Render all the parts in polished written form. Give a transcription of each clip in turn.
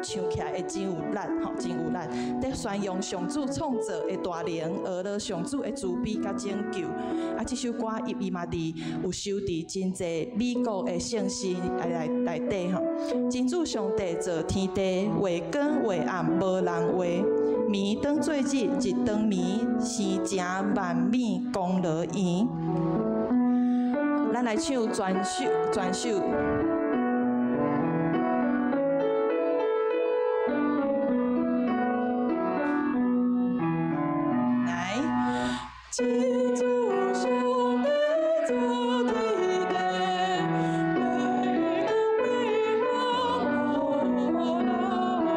唱起來會真有力吼，真有力。佇宣揚上主創造的大能，學了上主的慈悲佮拯救。啊，這首歌伊伊嘛佇有收佇真濟美國的聖詩來內底吼。真主上帝造天地，話光話暗無人話。暝當做日，日當暝，生成萬物功勞圓。咱來唱全首，全首。來。真主上帝造天地，話光話暗無人話。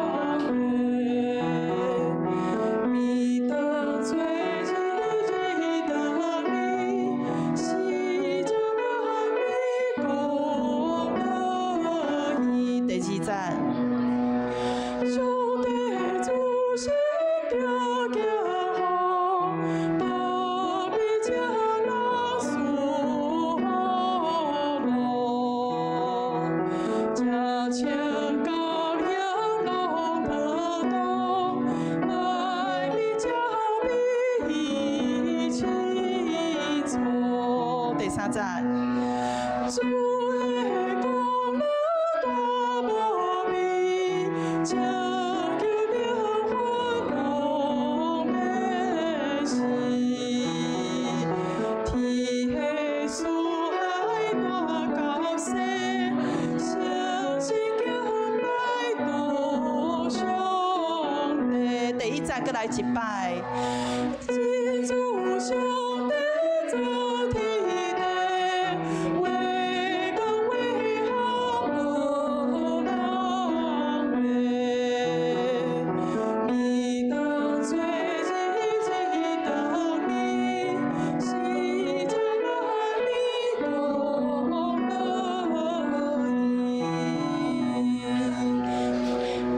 暝當做日，日當暝，生成萬物功勞圓。第二節。上帝慈心定行好，大悲遮人赐福樂，這穿羔羊攏普通，萬物才比起初。第三節。主的功勞大無比，拯救靈魂攏欲死。天下四海大到世，誠心敬拜獨上帝。第一節閣來一擺。真主上帝造天地，話光話暗無人話。暝當做日，日當暝，生成萬物功勞圓。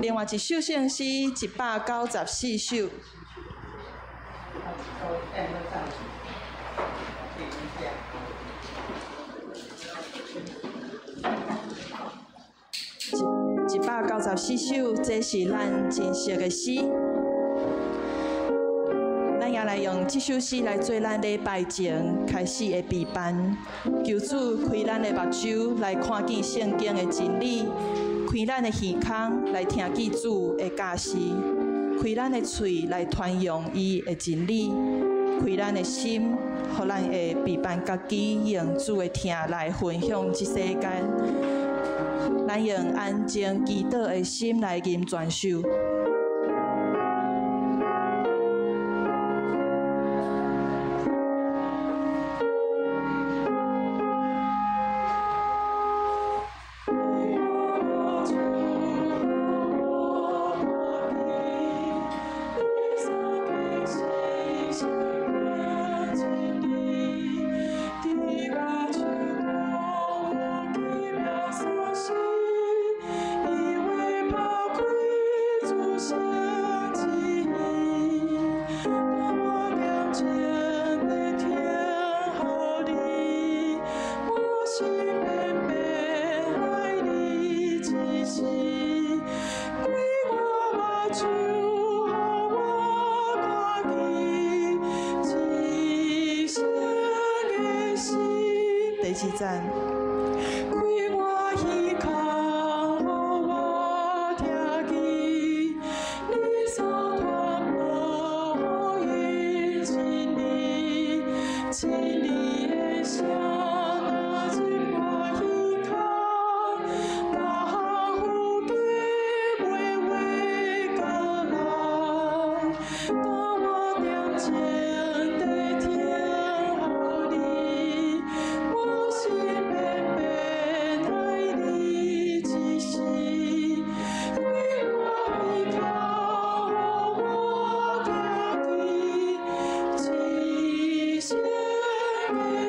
另外一首聖詩194首。194首，這是咱真熟的詩。咱也來用這首詩來做咱禮拜前開始的備辦。求主開咱的目睭來看見聖經的真理，開咱的耳孔來聽見主的教示，開咱的喙來傳揚伊的真理，開咱的心，予咱會備辦家己用主的疼來分享這世間。咱用安靜祈禱的心來吟全首。第二節。開我耳孔，予我聽見，你所傳播福音真理，真理的聲若入我耳孔，大項富貴袂話過來，當我點鐘在聽候你，我心變變愛你一時，開我耳孔，予我聽見，一生的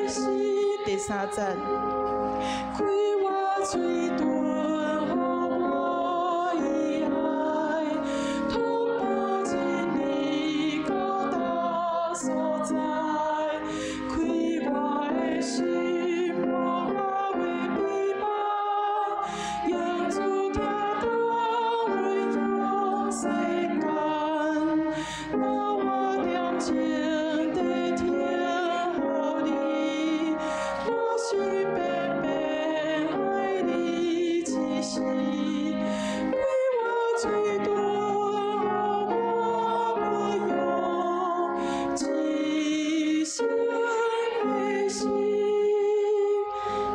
詩。第三節。開我嘴唇，予我以愛，通報真理到達所在，開我的心，予我的臂膀，用主疼痛阮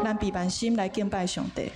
咱閉萬心來敬拜上帝。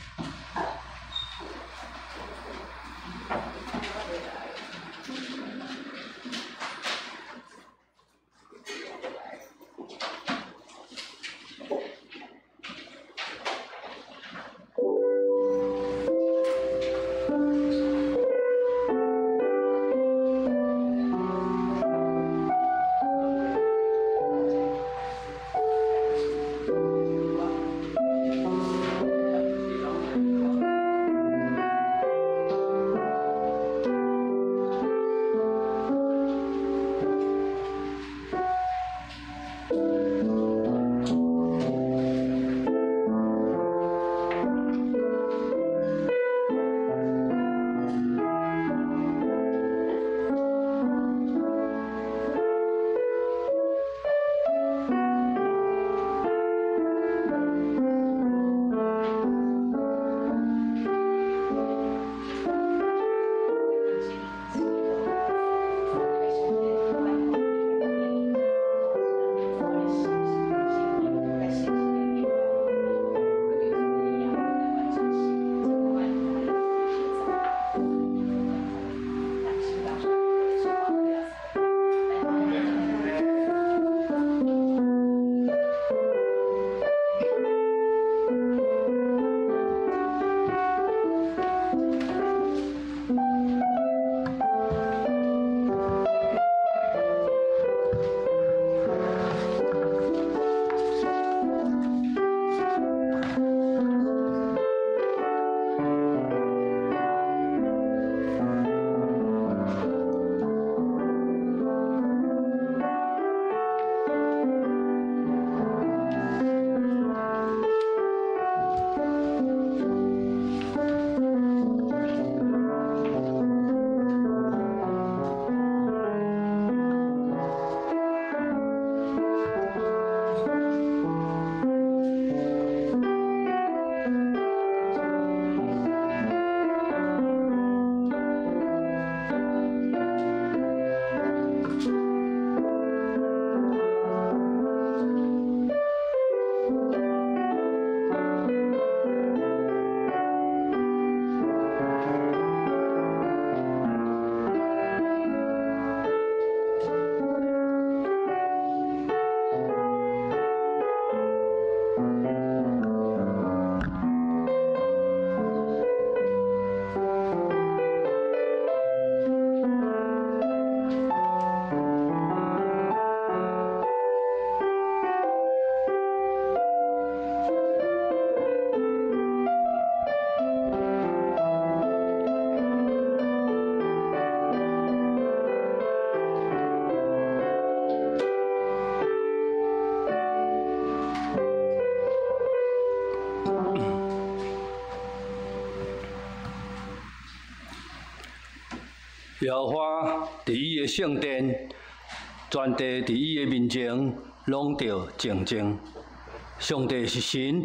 耶和華佇伊的聖殿，全地佇伊的面前攏著靜靜。上帝是神，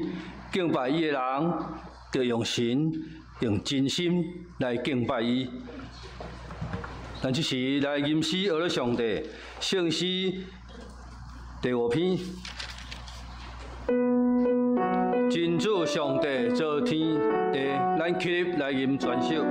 敬拜伊的人，著用神用真心來敬拜伊。咱這時來吟詩學咧上帝，聖詩第五篇。真主上帝造天地，咱起立來吟全首。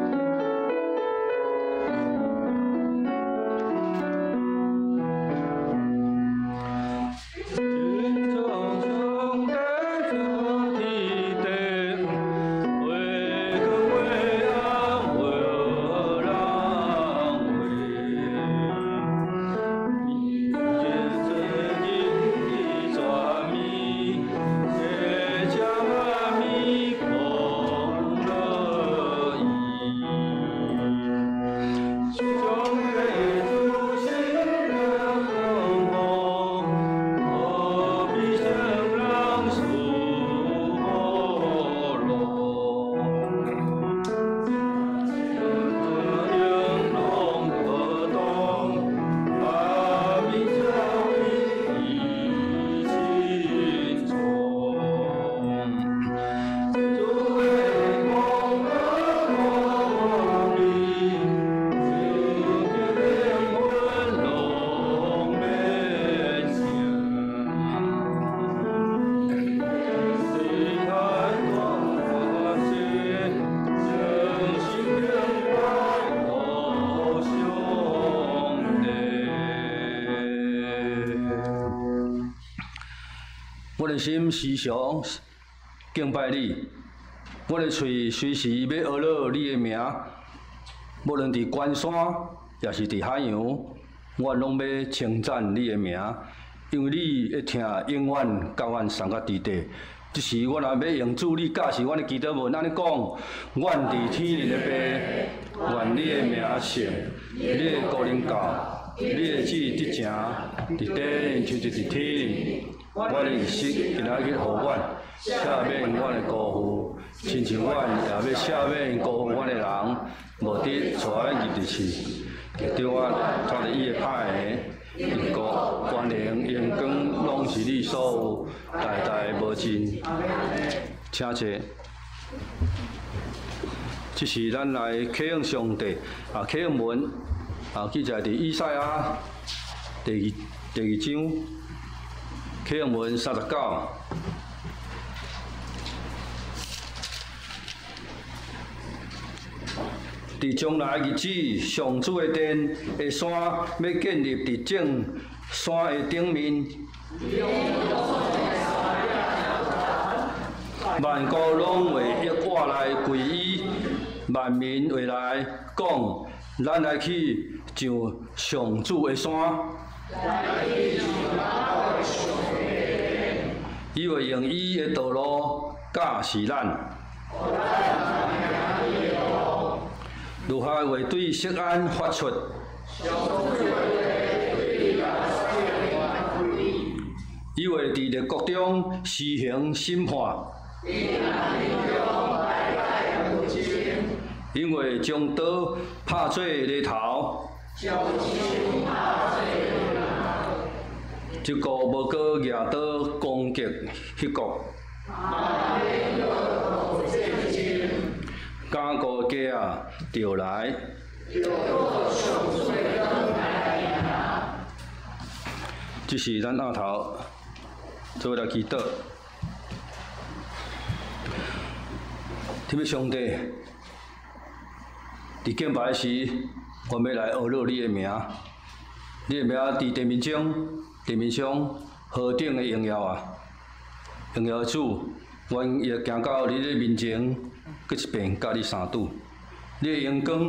阮的心時常敬拜你，阮的喙隨時欲呵咾你的名。無論佇關山，抑是佇海洋，阮攏欲稱讚你的名，因為你的疼永遠佮阮送到地底。這時，阮也欲用主你教示阮的祈禱文按呢講：阮佇天頂的父，願你的名聖，你的國臨到，你的旨意得成，佇地親像佇天。阮的日食今仔日予阮，赦免阮的辜負，親像阮也欲赦免辜負阮的人，無得帶阮入佇試，救阮脫離伊的歹的。因國、權能、榮光，攏是你所有，代代無盡。請坐。這是咱來啟用上帝啊，啟用文啊，記載佇以賽亞第二章啟用文39。佇將來日子，上主的殿的山欲建立佇眾山的頂面，萬國攏會約我來歸依，萬民會來講，咱來去上上主的山。伊會用伊的道路教示咱。律法會對錫安發出，伊會佇列國中施行審判，𪜶會將刀拍做犁頭，這國無閣舉刀攻擊彼國。堅固的家仔著來，這是咱阿頭做伙來祈禱。天父上帝，佇敬拜時，阮欲來呵咾你的名，你的名佇地面中、地面上何等的榮耀啊！榮耀的主，阮會行到你的面前，閣一遍佮你相拄，你的榮光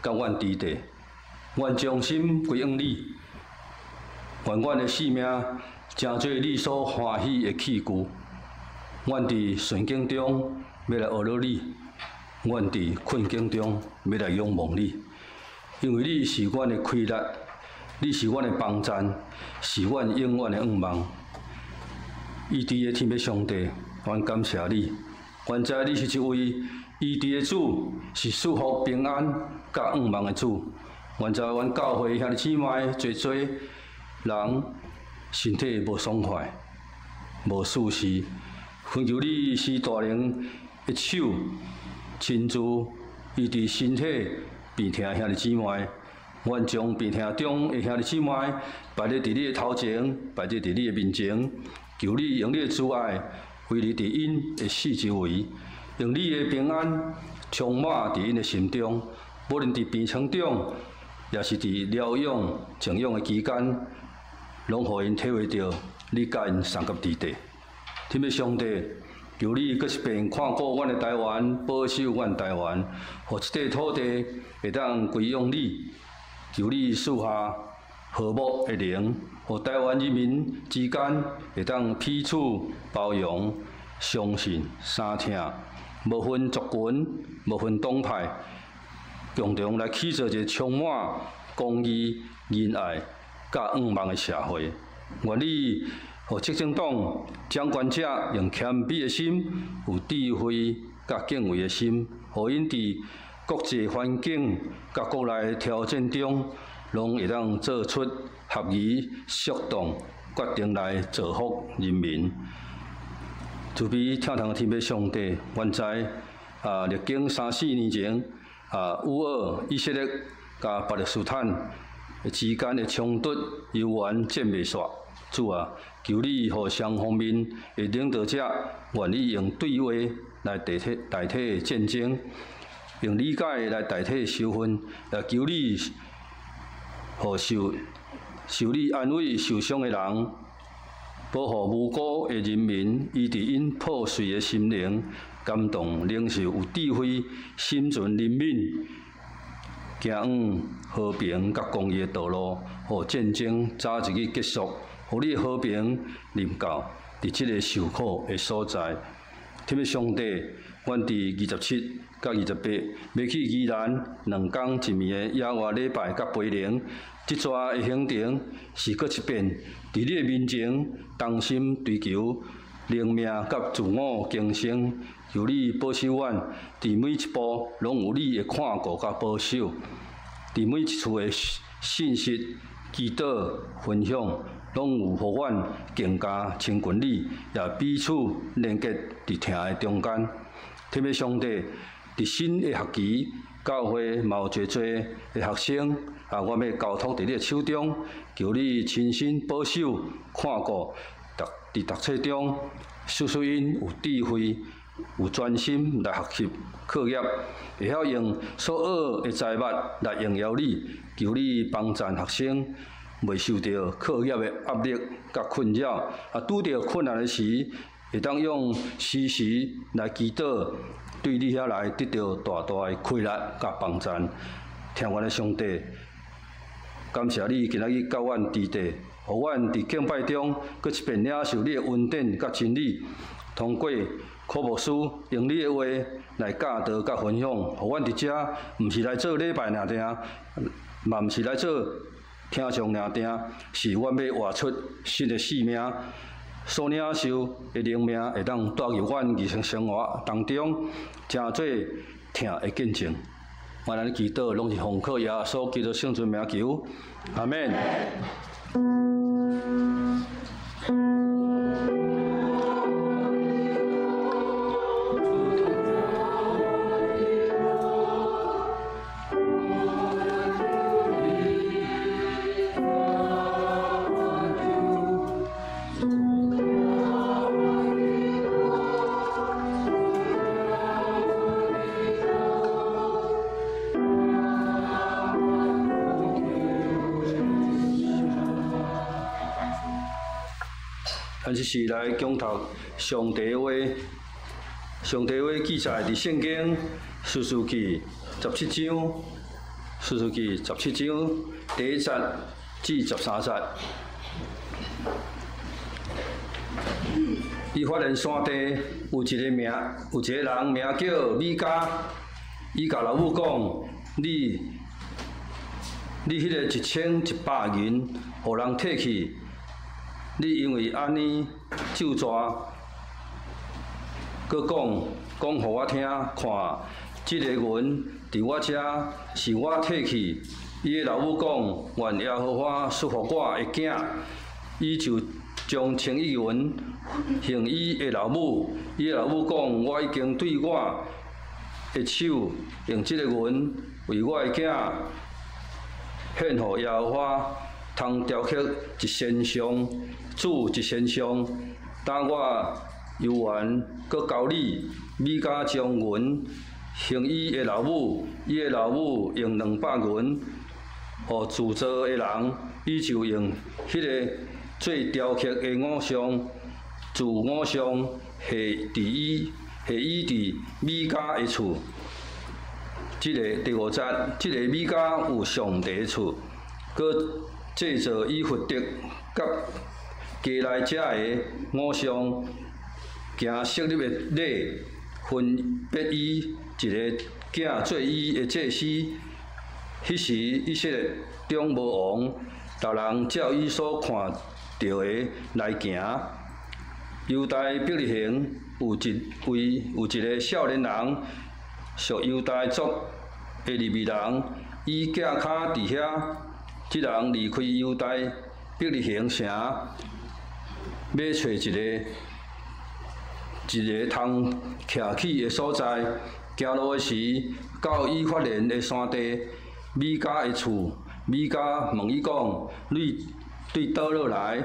佮阮佇底，阮將心歸向你，願阮的性命成做你所歡喜的器具。阮佇順境中欲來呵咾你，阮佇困境中欲來仰望你，因為你是阮的氣力，你是阮的幫贊，是阮永遠的向望。醫治的天父上帝，阮感謝你。阮知你是一位醫治的主，是賜福平安佮向望的主。阮知阮教會兄弟姊妹濟濟人身體無爽快、無舒適，懇求你施大能的手，親自醫治身體病疼兄弟姊妹。阮將病疼中的兄弟姊妹擺佇你的頭前，擺佇你的面前，求你用你的慈愛圍佇𪜶的四周圍，用你的平安充滿佇𪜶的心中。無論佇病床中，抑是佇療養靜養的期間，攏予𪜶體會著你佮𪜶相佮佇底。天父上帝，求你閣一遍看顧阮的台灣，保守阮台灣，予這塊土地會當歸向你。求你賜下和睦的靈，予台灣人民之間會當彼此包容、相信、相疼，無分族群、無分黨派，共同來起造一個充滿公義、仁愛、佮向望的社會。願你予執政黨掌權者用謙卑的心、有智慧佮敬畏的心，予𪜶佇國際環境佮國內挑戰中，攏會當做出合宜、適當決定來造福人民。慈悲疼痛天父上帝，阮知啊，歷經三四年前啊，烏俄以色列佮巴勒斯坦之間的衝突猶原戰未煞。主啊，求你予雙方面的領導者願意用對話來代替戰爭，用理解來代替仇恨，也求你予受你安慰受傷的人，保護無辜的人民，醫治𪜶破碎的心靈，感動領袖有智慧，心存憐憫，行往和平佮公義的道路，予戰爭早日去結束，予你的和平臨到佇這个受苦的所在。天父上帝，阮佇27佮28欲去宜蘭2工1暝的野外禮拜佮培靈，這逝的行程是閣一遍佇你的面前同心追求靈命佮自我更新。求你保守阮，佇每一步攏有你的看顧佮保守，佇每一次的信息、祈禱、分享，攏有予阮更加親近你，也彼此連結佇疼的中間。天父上帝，佇新的學期，教會嘛有濟濟的學生，啊，我欲交託佇你的手中，求你親身保守、看顧，佇讀冊中，使使𪜶有智慧、有專心來學習課業，會曉用所學的財物來榮耀你。求你幫贊學生，袂受著課業的壓力佮困擾，啊，拄著困難的時，會當用時時來祈禱，對你遐來得著大大的氣力佮幫贊。疼阮的上帝，感謝你今仔日佮阮佇地，予阮佇敬拜中，閣一遍領受你的恩典佮真理，通過柯牧師用你的話來教導佮分享，予阮佇遮毋是來做禮拜爾爾，嘛毋是來做聽眾爾爾，是阮欲活出新的生命，所領受的靈命會當帶入阮日常生活當中，成做疼的見證。阮按呢祈禱，攏是奉靠耶穌基督聖尊名求，阿們。咱這時來講讀上帝話，上帝話記載佇聖經士師記十七章，士師記十七章第一節至13節。以法蓮山地有一个名，有一个人名叫米迦，伊共老母講：你，你彼个1100銀，予人提去。你因為按呢咒詛，閣講講予我聽，看，這个銀佇我遮是我提去。伊的老母講：願耶和華賜福我的囝。伊就將11銀還伊的老母。伊的老母講：我已經對我的手用這个銀為我的囝獻予耶和華，通雕刻一仙像，鑄一仙像。當我猶原閣交你，米迦將銀還伊的老母，伊的老母用200銀予鑄造的人，伊就用彼个做雕刻的偶像，鑄偶像下佇伊下伊佇米迦的厝。這个第五節，這个米迦有上帝的厝，閣製造以弗得佮迦來遮的偶像，行設立的禮，分別伊一个囝做伊的祭司。彼時以色列中無王，逐人照伊所看著的來行。猶大伯利恆有一位有一个少年人，屬猶大族的利未人，伊寄跤佇遐。這人離開猶大伯利恆城，欲揣一个一个通徛起的所在。行路的時，到以法蓮的山地，米迦的厝。米迦問伊講：你對佗落來？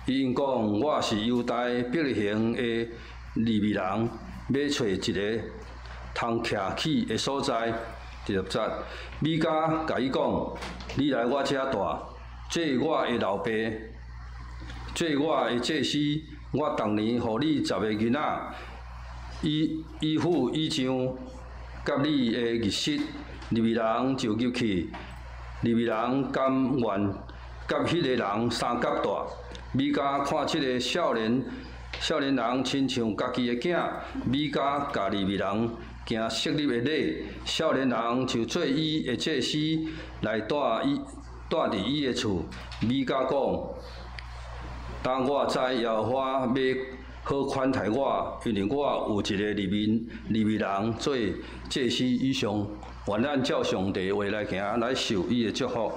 伊應講：我是猶大伯利恆的利未人，欲揣一个通徛起的所在。第六節，米迦共伊講：你來我遮蹛，做我的老爸，做我的祭司，我逐年予你十个囡仔，以以付以上佮你的日息。利未人就入去，利未人甘願佮彼个人相佮蹛。米迦看這个少年人親像家己的囝，米迦共利未人行設立的禮，少年人就做伊的祭司來蹛佇伊的厝。米迦講：當我知耶和華欲好款待我，因為我有一個利未人做祭司以上，願咱照上帝話來行，來受伊的祝福。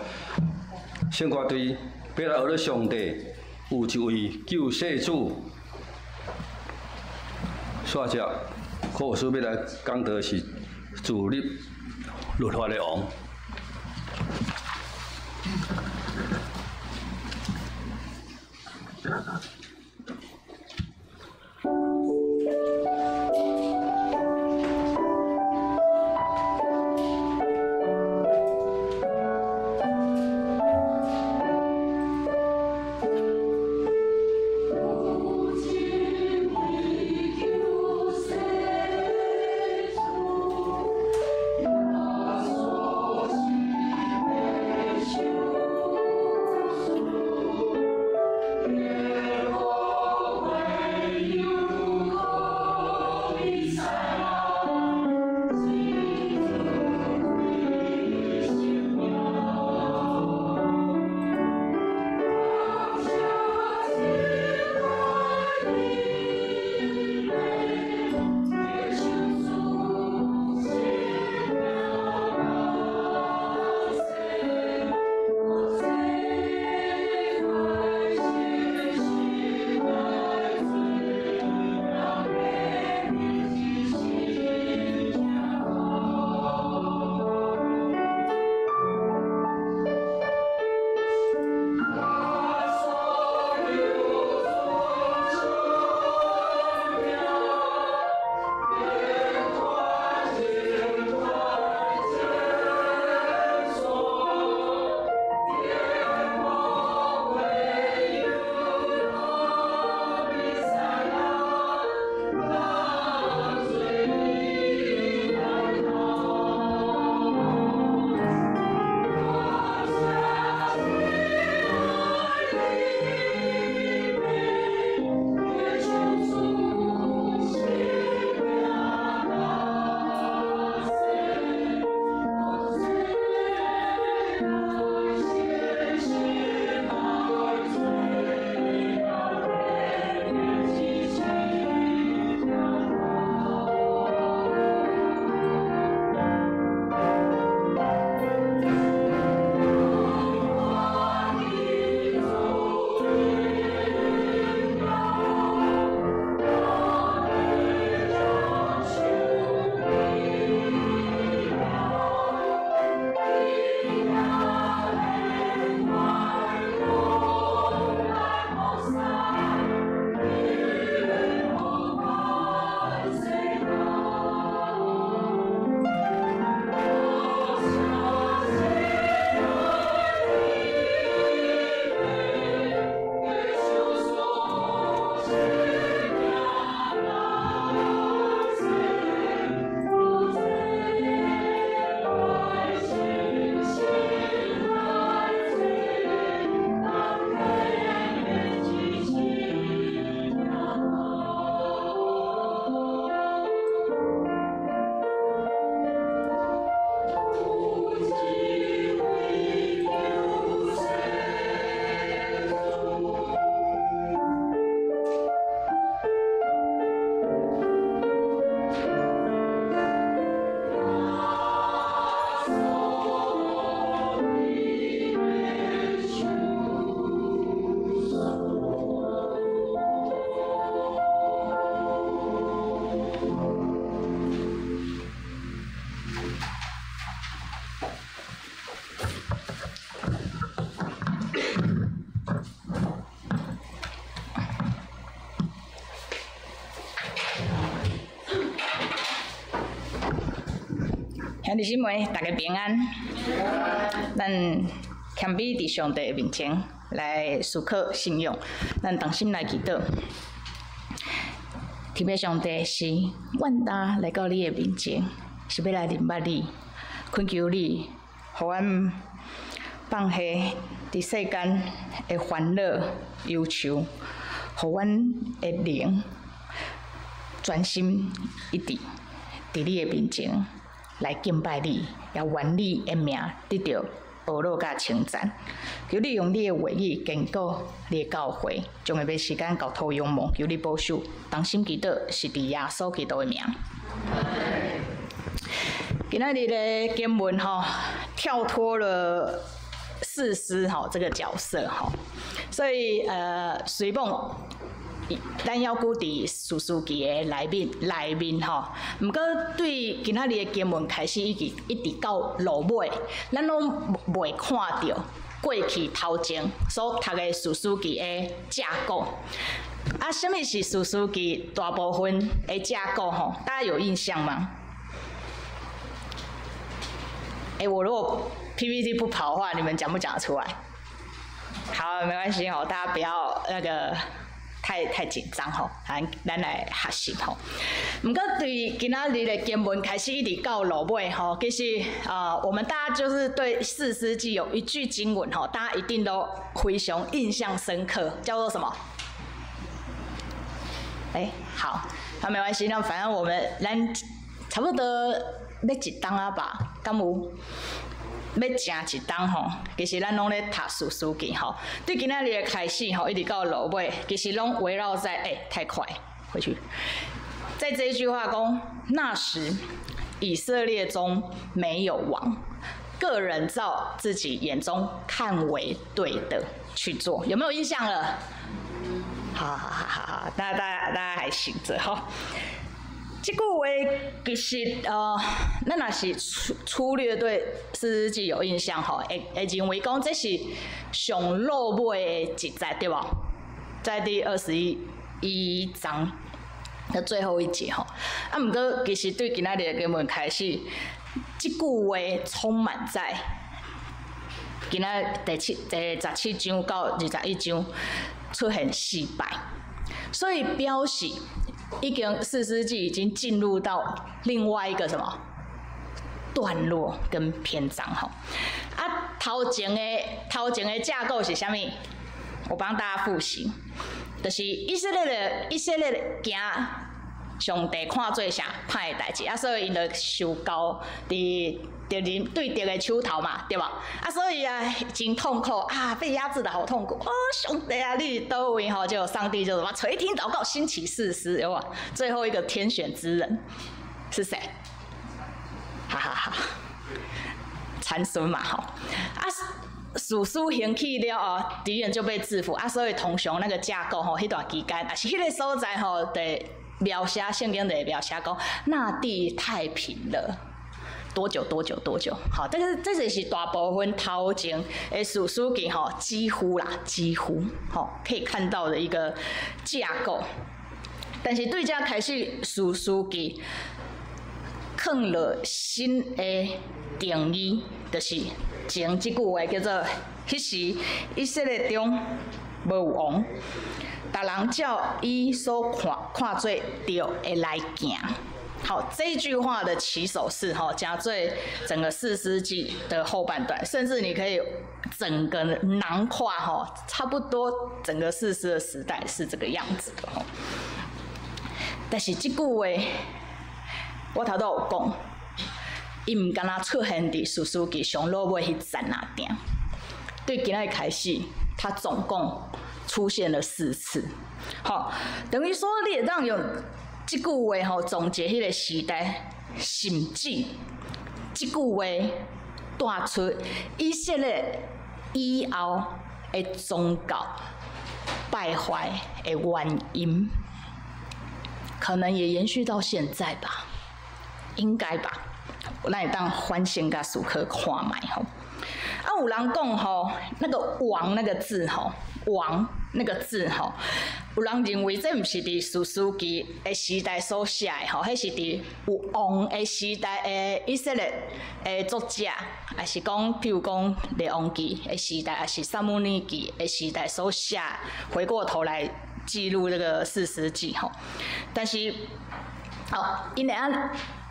聖歌隊欲來學咧上帝有一位救世主。煞只柯牧師欲來講道是自立律法的王。兄弟姊妹，大家平安。咱謙卑佇上帝的面前，來思考信仰。咱同心來祈禱。天父上帝，是阮今來到你的面前，是欲來認捌你，懇求你，予阮放下佇世間的煩惱憂愁，予阮的靈專心一致佇你的面前來敬拜你，也願你的名得著呵咾佮稱讚。求你用你的話語堅固你的教會，將下欲時間交託仰望，求你保守，同心祈禱，是佇耶穌基督的名。今仔日的經文吼，跳脫了士師吼這個角色吼，所以雖罔咱猶閣佇士師記的內面吼，毋過對今仔日的經文開始，一直到落尾，咱攏袂看著過去頭前所讀的士師記的架構。啊，啥物是士師記大部分的架構吼？大家有印象嗎？欸，我如果 PPT 不跑的話，你們講不講得出來？好，沒關係吼，大家不要那個太緊張吼，咱來學習吼。毋過對今仔日的經文開始一直到落尾吼，其實啊，我們大家就是對士師記有一句經文吼，大家一定都非常印象深刻，叫做什麼？欸，好，那沒關係，那反正我們咱差不多欲一冬仔吧，敢有？欲成一冬吼，其實咱攏咧讀士師記吼。對今仔日的開始吼，一直到落尾，其實攏圍繞在欸，太快，回去。在這一句話講，那時以色列中沒有王，各人照自己眼中看為對的去做，有沒有印象了？好好好好好，大家還醒著吼。這句話其實咱若是粗略對士師記有印象吼，會認為講這是上落尾的一節，對無？在第21章的最後一節吼。啊，毋過其實對今仔日的經文開始，這句話充滿在今仔第17章到21章出現四擺，所以表示已經士師記已經進入到另外一個什麼段落跟篇章吼。啊，頭前的架構是啥物？我幫大家複習，就是以色列驚上帝看做啥歹的代誌，啊，所以𪜶就受交佇敵人對敵的手頭嘛，對無？啊，所以啊，真痛苦啊，被壓制的好痛苦。哦，上帝啊，你佇佗位吼？就上帝就什麼垂聽禱告，興起士師，有無？最後一個天選之人是誰？哈哈哈，參孫嘛吼。啊，士師興起了後，敵人就被制服啊，所以通常那個架構吼，彼段期間，也是彼個所在吼，佇描寫聖經佇描寫講，那地太平了。多久？多久？多久？好，但是這就是大部分頭前的士師記吼，幾乎啦，幾乎吼可以看到的一個架構。但是對這開始士師記，囥了新的定義，就是前這句話叫做：彼時以色列中無有王，逐人照伊所看做對的來行。好，這句話的起手式哈，加做整個士師記的後半段，甚至你可以整個囊括哈，差不多整個士師的時代是這個樣子的哈。但是這句話，我頭拄有講，伊毋干焦出現佇士師記上落尾彼節爾。對今仔日開始，它總共出現了四次。好，等於說你會當用這句話吼總結彼個時代，甚至這句話帶出以色列以後的宗教敗壞的原因，可能也延續到現在吧，應該吧。咱會當反省佮思考看覓吼。啊，有人講吼，那個“王”那個字吼，王那個字吼，有人認為這毋是佇士師記的時代所寫的吼，彼是佇有王的時代的以色列的作者，抑是講，譬如講列王紀的時代，抑是撒母耳記的時代所寫，回過頭來記錄這個士師記吼。但是，哦，𪜶會按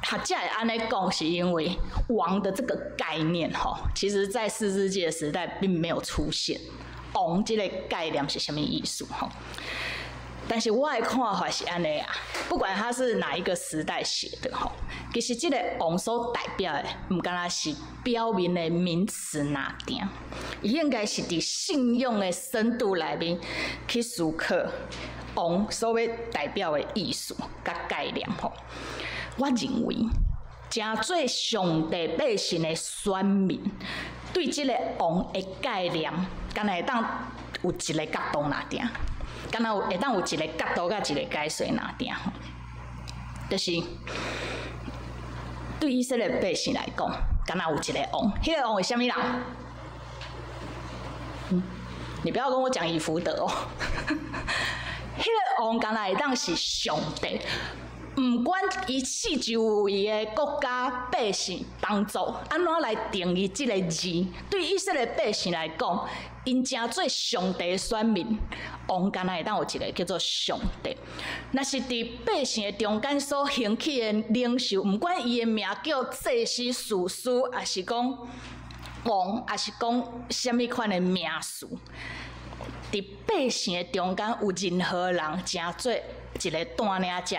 學者會按呢講，是因為王的這個概念吼，其實在士師記的時代並沒有出現。王這個概念是啥物意思吼？但是我的看法是按呢啊，不管他是哪一個時代寫的吼，其實這個王所代表的，毋干焦是表面的名詞爾爾，伊應該是佇信仰的深度內面去思考王所欲代表的意思佮概念吼。我認為，誠濟上帝百姓的選民，對這個王的概念，敢若會當有一個角度爾爾，敢若有會當有一個角度佮一個解說爾爾吼，就是對以色列百姓來講，敢若有一個王，彼個王是啥物人？你不要跟我講以弗得哦，彼個王敢若會當是上帝。毋管伊四周圍的國家百姓幫助，按怎來定義這個字？對以色列百姓來講，𪜶成做上帝的選民，王敢若會當有一個叫做上帝。若是佇百姓的中間所興起的領袖，毋管伊的名叫祭司、士師，抑是講王，抑是講啥物款的名詞，佇百姓的中間有任何人成做一個帶領者，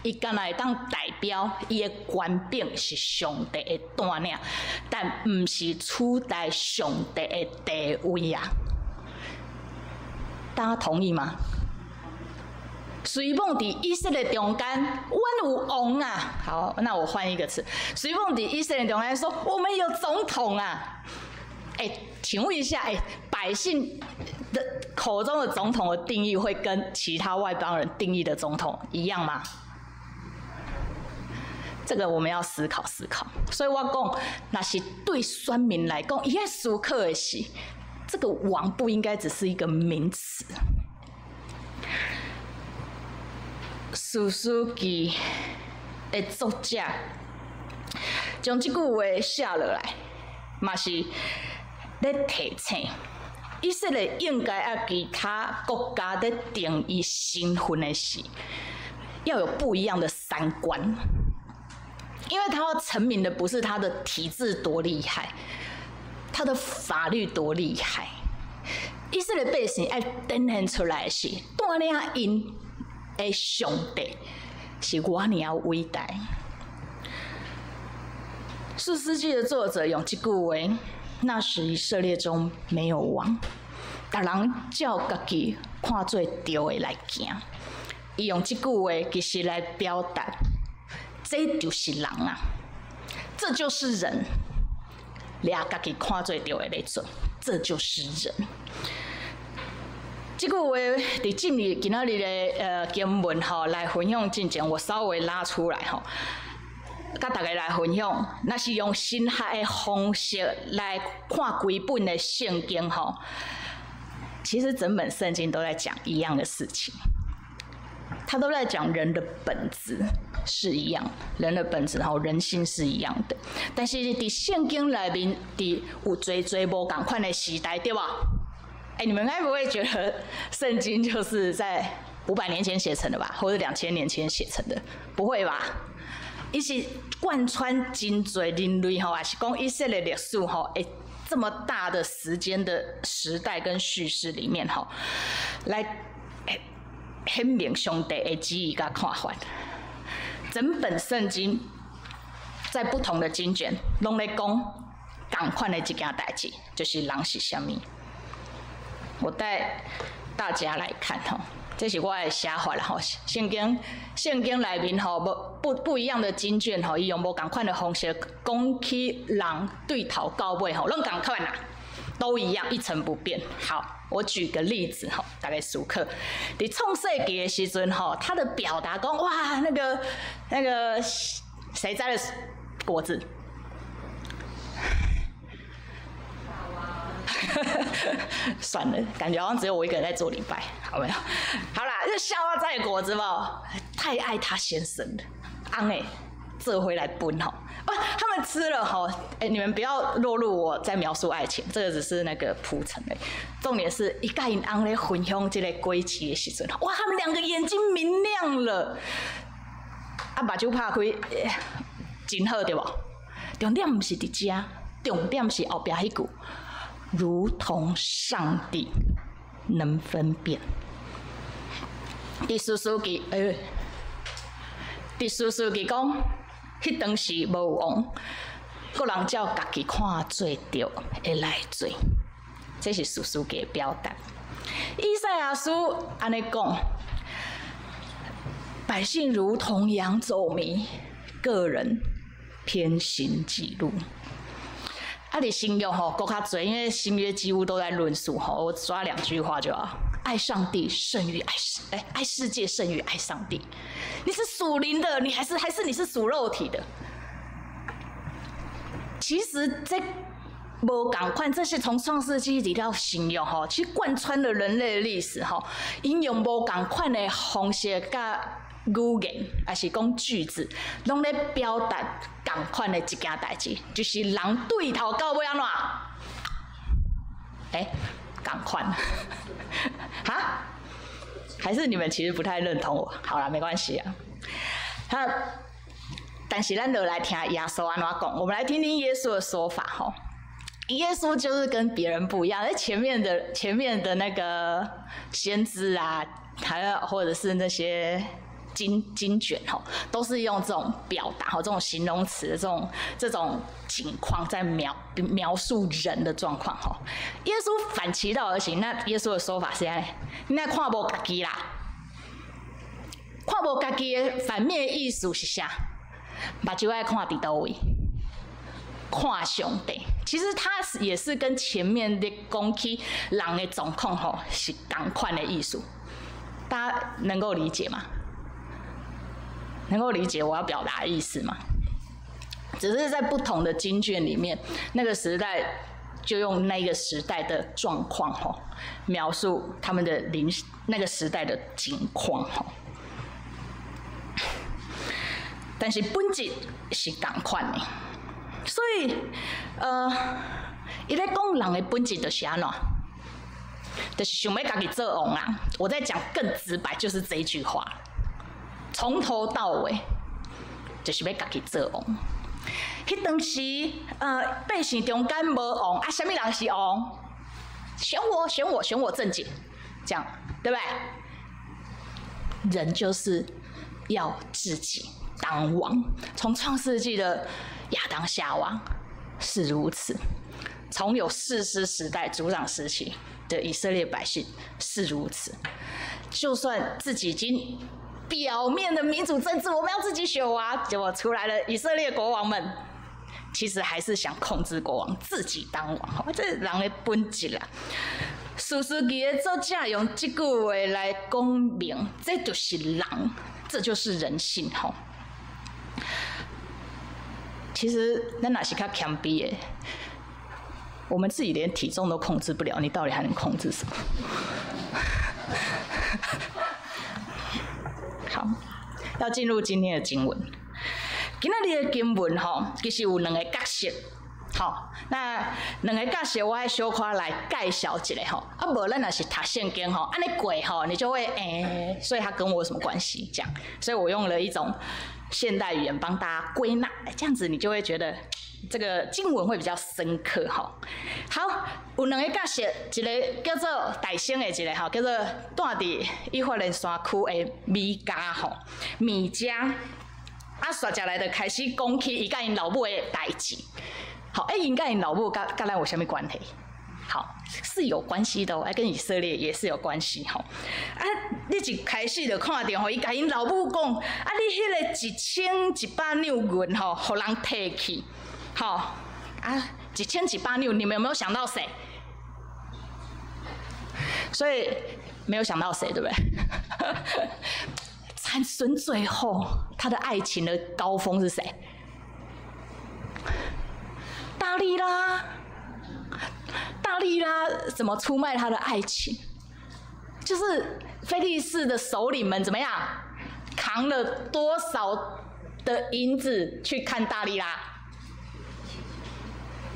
伊敢若會當代表伊的權柄是上帝的帶領，但毋是取代上帝的地位啊！大家同意嗎？雖罔佇以色列中間，阮有王啊！好，那我換一個詞。雖罔佇以色列中間說，我們有總統啊！欸，請問一下，欸，百姓的口中的總統的定義會跟其他外邦人定義的總統一樣嗎？這個我們要思考思考。所以我講，若是對選民來講，伊愛思考的是，這個王不應該只是一個名詞。士師記的作者將這句話寫落來，嘛是咧提醒以色列應該愛其他國家咧定義身份的時，要有不一樣的三觀，因為他要成名的不是他的體制多厲害，他的法律多厲害，以色列百姓愛展現出來的是帶領𪜶的上帝是偌爾偉大。士師記的作者用這句話：那時以色列中沒有王，逐人照家己看做對的來行。伊用這句話其實來表達，這就是人啊，這就是人，掠家己看做對的來做，這就是人。這句話佇進入今仔日的經文吼來分享進前，我稍微拉出來吼，佮大家來分享。若是用神學的方式來看規本的聖經吼，其實整本聖經都在講一樣的事情，他都在講人的本質是一樣，人的本質吼，人性是一樣的。但是佇聖經內面，佇有濟濟無仝款的時代，對無？欸，你們該不會覺得聖經就是在500年前寫成的吧，或者2000年前寫成的？不會吧？伊是貫穿真濟人類吼，抑是講以色列歷史吼，欸，這麼大的時間的時代跟敘事裡面吼，來顯明上帝的旨意佮看法。整本聖經在不同的經卷攏咧講仝款的一件代誌，就是人是啥物。我帶大家來看吼，這是我的寫法啦吼。聖經內面吼，無不一樣的經卷吼，伊用無仝款的方式講起人對頭到尾吼，攏仝款啦，都一樣，一成不變。好，我舉個例子吼，大家思考。佇創世記的時陣吼，他的表達講哇，那個誰摘的果子？算了，感覺好像只有我一個人在做禮拜，好沒有？好啦，這夏娃摘果子無，太愛他先生了，翁的做伙來分吼，不，他們吃了吼，哎，你們不要落入我在描述愛情，這個只是那個鋪陳的。重點是伊佮𪜶翁咧分享這個果子的時陣，哇，他們兩個眼睛明亮了，啊，目睭拍開，真好對無？重點毋是佇遮，重點是後壁彼句，如同上帝能分辨。佇士師記，欸，佇士師記講，彼當時無有王，各人照家己看做對的來做，這是士師記的表達。以賽亞書按呢講，百姓如同羊走迷，各人偏行己路。啊，佇新約吼，閣較濟，因為新約幾乎都在論述吼，我抓兩句話就好：愛上帝勝於愛世，欸，愛世界勝於愛上帝。你是屬靈的，你還是你是屬肉體的？其實這無仝款，這是從創世紀一直到新約吼，其實貫穿了人類歷史吼，𪜶用無仝款的方式佮語言，抑是講句子，攏咧表達仝款的一件代誌，就是人對頭到尾按怎？欸，仝款，哈？還是你們其實不太認同我？好啦，沒關係啊。他，但是咱就來聽耶穌按怎講，我們來聽聽耶穌的說法吼。耶穌就是跟別人不一樣，在前面的那個先知啊，還有或者是那些經卷吼，都是用這種表達吼，這種形容詞，這種情況在描述人的狀況吼。耶穌反其道而行，那耶穌的說法是按呢，你若看無家己啦，看無家己的反面意思是啥？目睭愛看佇佗位？看上帝。其實他也是跟前面的講起人的狀況吼是仝款的意思，大家能夠理解嗎？能夠理解我要表達的意思嗎？只是在不同的經卷裡面，那個時代就用那個時代的狀況吼，描述他們的靈那個時代的景況吼。但是本質是仝款的，所以伊咧講人的本質就是按怎，就是想欲家己做王啊。我再講更直白，就是這一句話。從頭到尾，就是欲家己做王。彼當時，百姓中間無王，啊，啥物人是王？選我，選我，選我正解，這樣對不對？人就是要自己當王。從創世紀的亞當夏娃是如此，從有士師時代族長時期的以色列百姓是如此。就算自己已經表面的民主政治，我們要自己選啊，結果出來了以色列國王們，其實還是想控制國王，自己當王。這人的本質啦。士師記的作者用這句話來講明，這就是人，這就是人性吼。其實咱若是較謙卑的，我們自己連體重都控制不了，你到底還能控制什麼？好，要進入今天的經文。今仔日的經文吼，其實有兩個角色。好，那兩個角色我愛小可來介紹一下吼。啊，無咱若是讀聖經吼，按呢過吼，你就會欸，所以他跟我有什麼關係？這樣，所以我用了一種現代語言幫大家歸納，這樣子你就會覺得這個經文會比較深刻吼。好，有兩個角色，一個叫做大聲的一個吼，叫做住佇以法蓮山區的米迦吼，米迦。啊，煞接來就開始講起伊佮𪜶老母的代誌。好，欸，𪜶佮𪜶老母佮咱有啥物關係？好，是有關係的哦，跟以色列也是有關係吼。啊，你一開始就看著吼，伊共𪜶老母講，啊，你彼个1100兩銀吼，予人提去，吼，啊，1100兩，你們有沒有想到誰？所以沒有想到誰，對不對？參孫最後他的愛情的高峰是誰？大利拉。大大利拉怎麼出賣他的愛情？就是非利士的首領們怎麼樣，扛了多少的銀子去看大利拉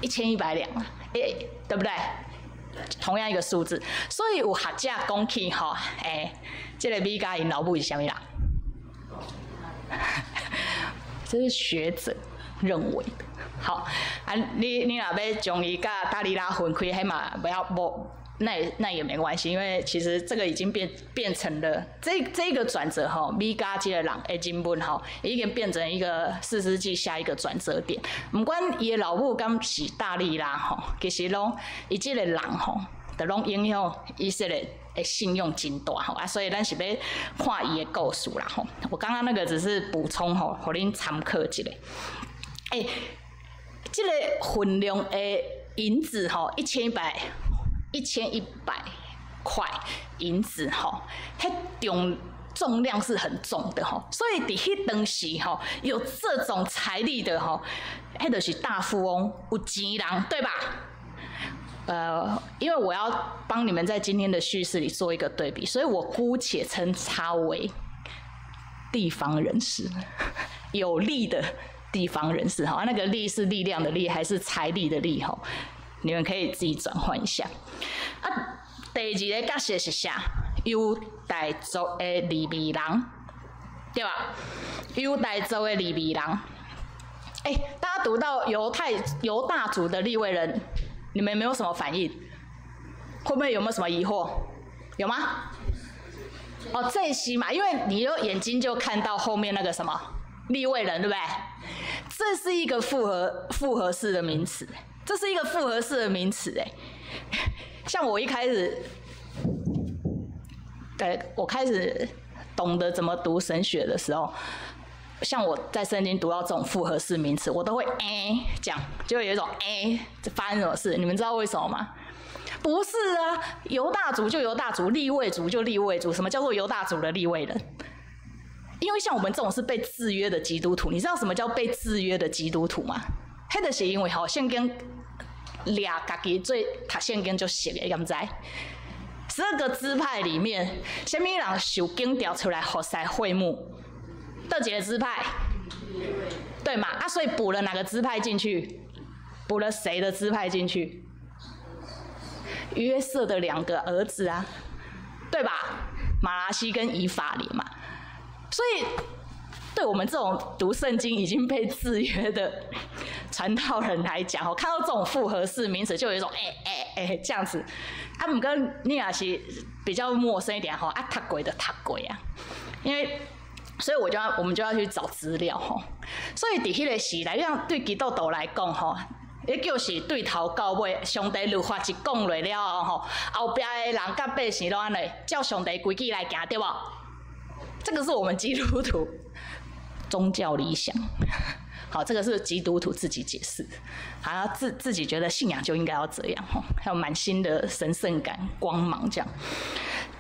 ？1100兩啊，欸，對不對？同樣一個數字，所以有學者講起吼，欸，這個米迦𪜶老母是啥物人？這是學者認為的。好，啊，你若欲將伊佮大利拉分開，彼嘛不要無，那也沒關係，因為其實這個已經變成了這個轉折吼，米迦這個人的人物吼，已經變成一個士師記下一個轉折點。毋管伊的老母敢是大利拉吼，其實攏伊這個人吼，就攏影響以色列的信用真大吼啊，所以咱是欲看伊的故事啦吼。我剛剛那個只是補充吼，予恁參考一下。欸，這個分量的銀子吼，1100塊銀子吼，彼重量是很重的吼，所以佇彼當時吼，有這種財力的吼，彼就是大富翁，有錢人，對吧？因為我要幫你們在今天的敘事裡做一個對比，所以我姑且稱他為地方人士，有力的地方人士哈，那個力是力量的力，還是財力的力吼？你們可以自己轉換一下。啊，第二個角色是啥？猶大族的利未人，對吧？猶大族的利未人。欸，大家讀到猶大族的利未人，你們沒有什麼反應？會不會有沒有什麼疑惑？有嗎？哦，這是嘛，因為你有眼睛就看到後面那個什麼利未人，對不對？這是一個複合式的名詞，這是一個複合式的名詞，哎，像我一開始，對，我開始懂得怎麼讀神學的時候，像我在聖經讀到這種複合式名詞，我都會欸講，就會有一種欸，發生什麼事？你們知道為什麼嗎？不是啊，猶大族就猶大族，利未族就利未族，什麼叫做猶大族的利未人？因為像我們這種是被制約的基督徒，你知道什麼叫被制約的基督徒嗎？彼就是因為吼聖經掠家己做讀聖經足熟的，你敢知？12個支派裡面，啥物人受揀調出來服侍會幕？佗一個支派？對嘛？啊，所以補了哪個支派進去？補了誰的支派進去？約瑟的兩個兒子啊，對吧？瑪拿西跟以法蓮嘛。所以，對我們這種讀聖經已經被制約的傳道人來講，我看到這種複合式名詞，就有一種欸欸欸這樣子。啊，毋過你若是比較陌生一點吼，啊，讀過就讀過啊，因為，所以我們就要去找資料吼。所以佇彼個時代，像對基督徒來講吼，彼就是對頭到尾，上帝律法一講落了後吼，後壁的人佮百姓攏按呢，照上帝規矩來行，對無？這個是我們基督徒宗教理想，好，這個是基督徒自己解釋，好像自己覺得信仰就應該要這樣，吼，還有滿心的神聖感、光芒這樣。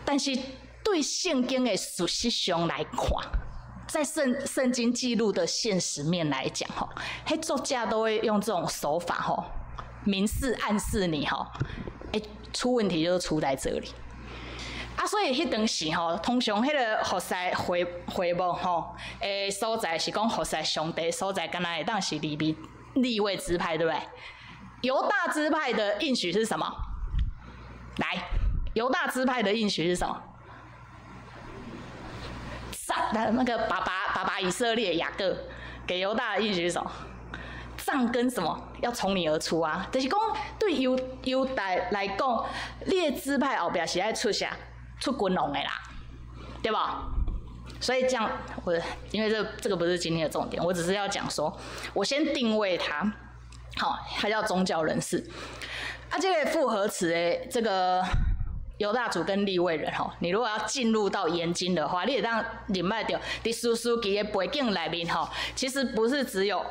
但是對聖經的事實上來看，在聖經記錄的現實面來講，吼，彼作者都會用這種手法，吼，明示暗示你，吼，欸，出問題就是出在這裡。啊，所以彼當時吼，通常彼個服侍會幕吼，的所在是講服侍上帝所在，敢若會當是利未支派，對不對？猶大支派的應許是什麼？來，猶大支派的應許是什麼？杖，那個爸爸以色列雅各給猶大的應許是什麼？杖跟什麼要從你而出啊？就是講對猶大來講，你的支派後壁是愛出啥？出君王的啦，對吧？所以這樣，我因為這個不是今天的重點，我只是要講說，我先定位他，好，他叫宗教人士。啊，這個複合詞的這個猶大族跟利未人吼，你如果要進入到研經的話，你會當認捌著，佇士師記的背景內面吼，其實不是只有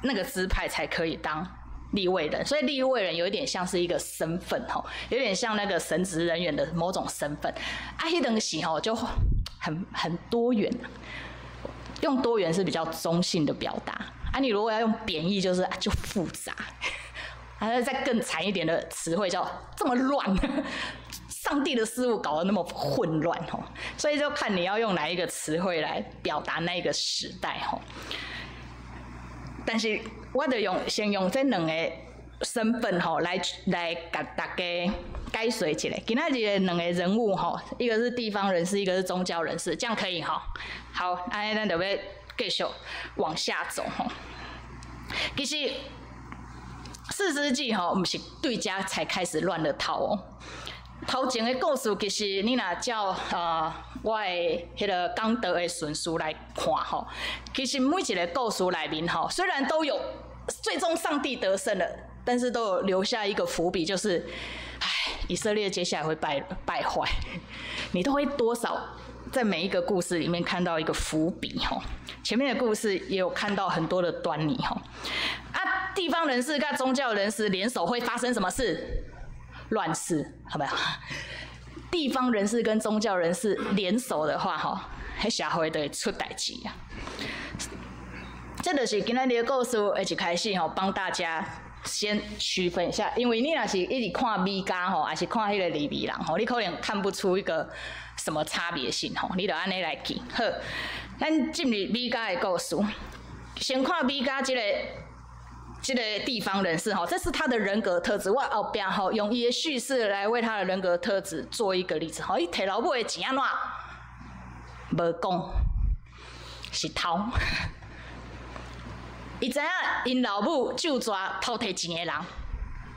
那個支派才可以當利未人，所以利未人有一點像是一個身份吼，有點像那個神職人員的某種身份。啊，彼當時吼就很多元，用多元是比較中性的表達。啊，你如果要用貶義，就是就複雜。還是再更慘一點的詞彙叫這麼亂，上帝的事物搞得那麼混亂吼，所以就看你要用哪一個詞彙來表達那個時代吼。但是我就用先用這兩個身份吼來共大家解說一下。今仔日的兩個人物吼，一個是地方人士，一個是宗教人士，這樣可以吼。好，按呢咱就欲繼續往下走吼。其實士師記吼，毋是對遮才開始亂了套哦。頭前的故事其實你若照我的彼个講道的順序來看吼，其實每一个故事內面吼，雖然都有最終上帝得勝了，但是都有留下一個伏筆，就是唉，以色列接下來會敗壞，你都會多少在每一個故事裡面看到一個伏筆吼。前面的故事也有看到很多的端倪吼。啊，地方人士佮宗教人士聯手會發生什麼事？亂世，好沒有？地方人士跟宗教人士聯手的話，吼，彼社會就會出代誌啊。這就是今仔日的故事的一開始吼，幫大家先區分一下，因為你若是一直看米迦吼，還是看彼個利未人吼，你可能看不出一個什麼差別性吼，你就按呢來記。好，咱進入米迦的故事，先看米迦這個地方人士吼，這是他的人格特質。我後壁吼用伊的敘事來為他的人格特質做一個例子吼。伊提老母的錢按怎？無講，是偷。伊知影𪜶老母咒詛偷提錢的人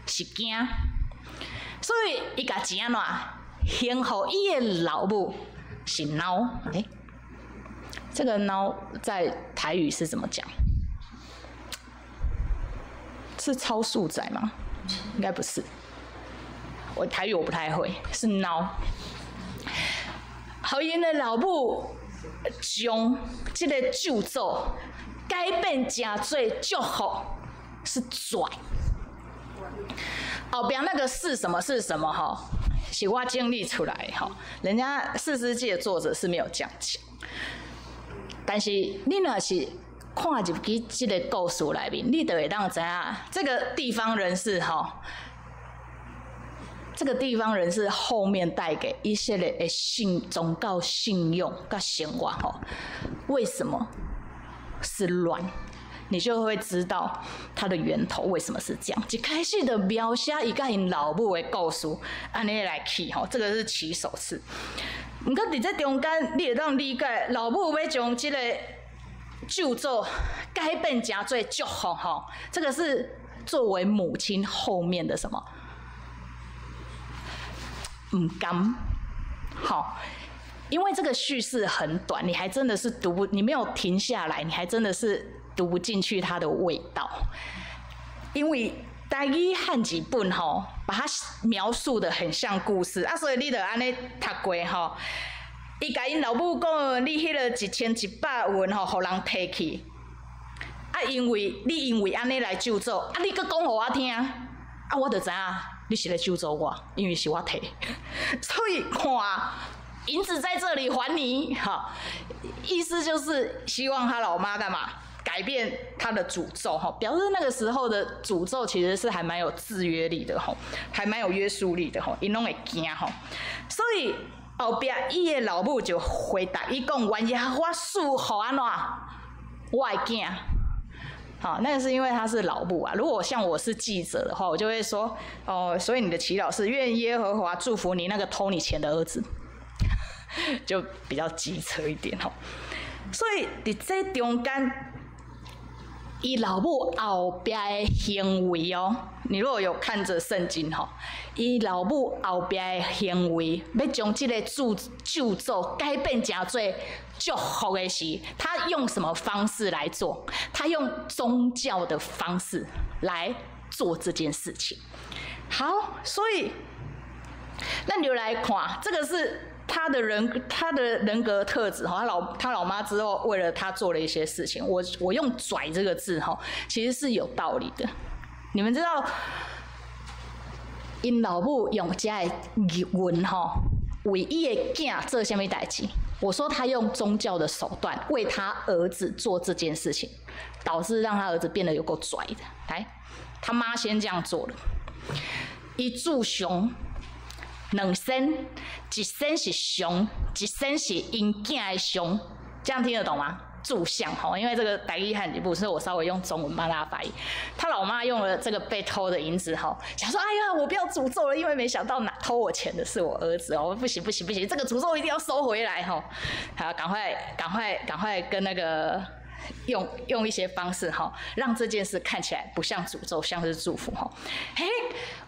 是驚，所以伊共錢按怎？還予伊的老母是孬。欸，這個孬在台語是怎麼講？是超速仔嗎？應該不是。我台語我不太會，是孬。予𪜶的老母將這个咒詛改變成做祝福，是跩。後壁那個是什麼是什麼？吼，是我整理出來吼。人家士師記的作者是沒有這樣講，但是你若是看入去這个故事內面，你就會當知影這个地方人士吼，這个地方人士後面帶給以色列的信宗教信用佮生活吼，為什麼是亂？你就會知道它的源頭為什麼是這樣。一開始就描寫伊佮𪜶老母的故事，按呢來去吼，這个是起手式。毋過佇這中間，你會當理解老母欲將這个咒詛改變成做祝福吼，這个是作為母親後面的什麼？毋甘，好，因為這個敘事很短，你還真的是讀不，你沒有停下來，你還真的是讀不進去它的味道。因為台語漢字本吼，把它描述得很像故事啊，所以你就按呢讀過吼。伊共𪜶老母講，你彼个1100銀吼，予人提去。啊，因為你因為按呢來咒詛，啊，你閣講予我聽，啊，我就知影你是咧咒詛我，因為是我提，所以看銀子在這裡還你，哈，意思就是希望他老媽幹嘛？改變他的詛咒，哈，表示那個時候的詛咒其實是還蠻有制約力的，吼，還蠻有約束力的，吼，𪜶攏會驚，吼，所以後壁伊的老母就回答伊講：願耶和華賜予按怎？我的囝。好，那個是因為他是老母啊。如果像我是記者的話，我就會說：哦，所以你的祈禱是願耶和華祝福你那個偷你錢的兒子，就比較機車一點吼。所以佇這中間，伊老母後壁的行為哦，你如果有看著聖經吼，伊老母後壁的行為，欲將這个咒詛改變成做祝福的時，他用什麼方式來做？他用宗教的方式來做這件事情。好，所以咱就來看，這個是他的人格特質哈。他老媽之後為了他做了一些事情，我用“跩”這個字哈，其實是有道理的。你們知道，𪜶老母用遮的銀吼，為伊的囝做啥物代誌？我說他用宗教的手段為他兒子做這件事情，導致讓他兒子變得有夠跩的。來，他媽先這樣做了，伊鑄像兩身，一身是像，一身是𪜶囝的像，這樣聽得懂嗎？鑄像吼，因為這個台語漢字不是我稍微用中文幫大家翻譯。他老媽用了這個被偷的銀子吼，想說：哎呀，我不要詛咒了，因為沒想到拿偷我錢的是我兒子哦，不行不行不行，這個詛咒一定要收回來吼。好，趕快趕快趕快跟那個用一些方式哈，讓這件事看起來不像詛咒，像是祝福吼。嘿，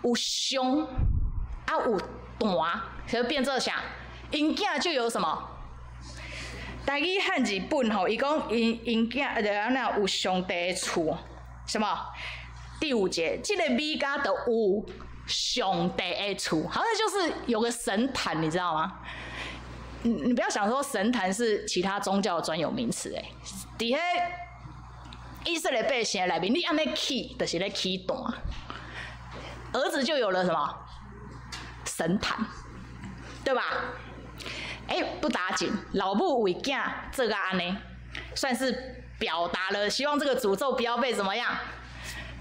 有像啊有壇，就變做啥？𪜶囝就有什麼？台語漢字本吼，伊講𪜶𪜶囝就按怎有上帝的厝，什麼？第五節，這個米迦就有上帝的厝，好像就是有個神壇，你知道嗎？你不要想說神壇是其他宗教的專有名詞，欸，佇彼以色列百姓內面，你按呢起，就是咧起壇，兒子就有了什麼神壇，對吧？欸，不打緊，老母為囝做甲按呢，算是表達了希望這個詛咒不要被怎麼樣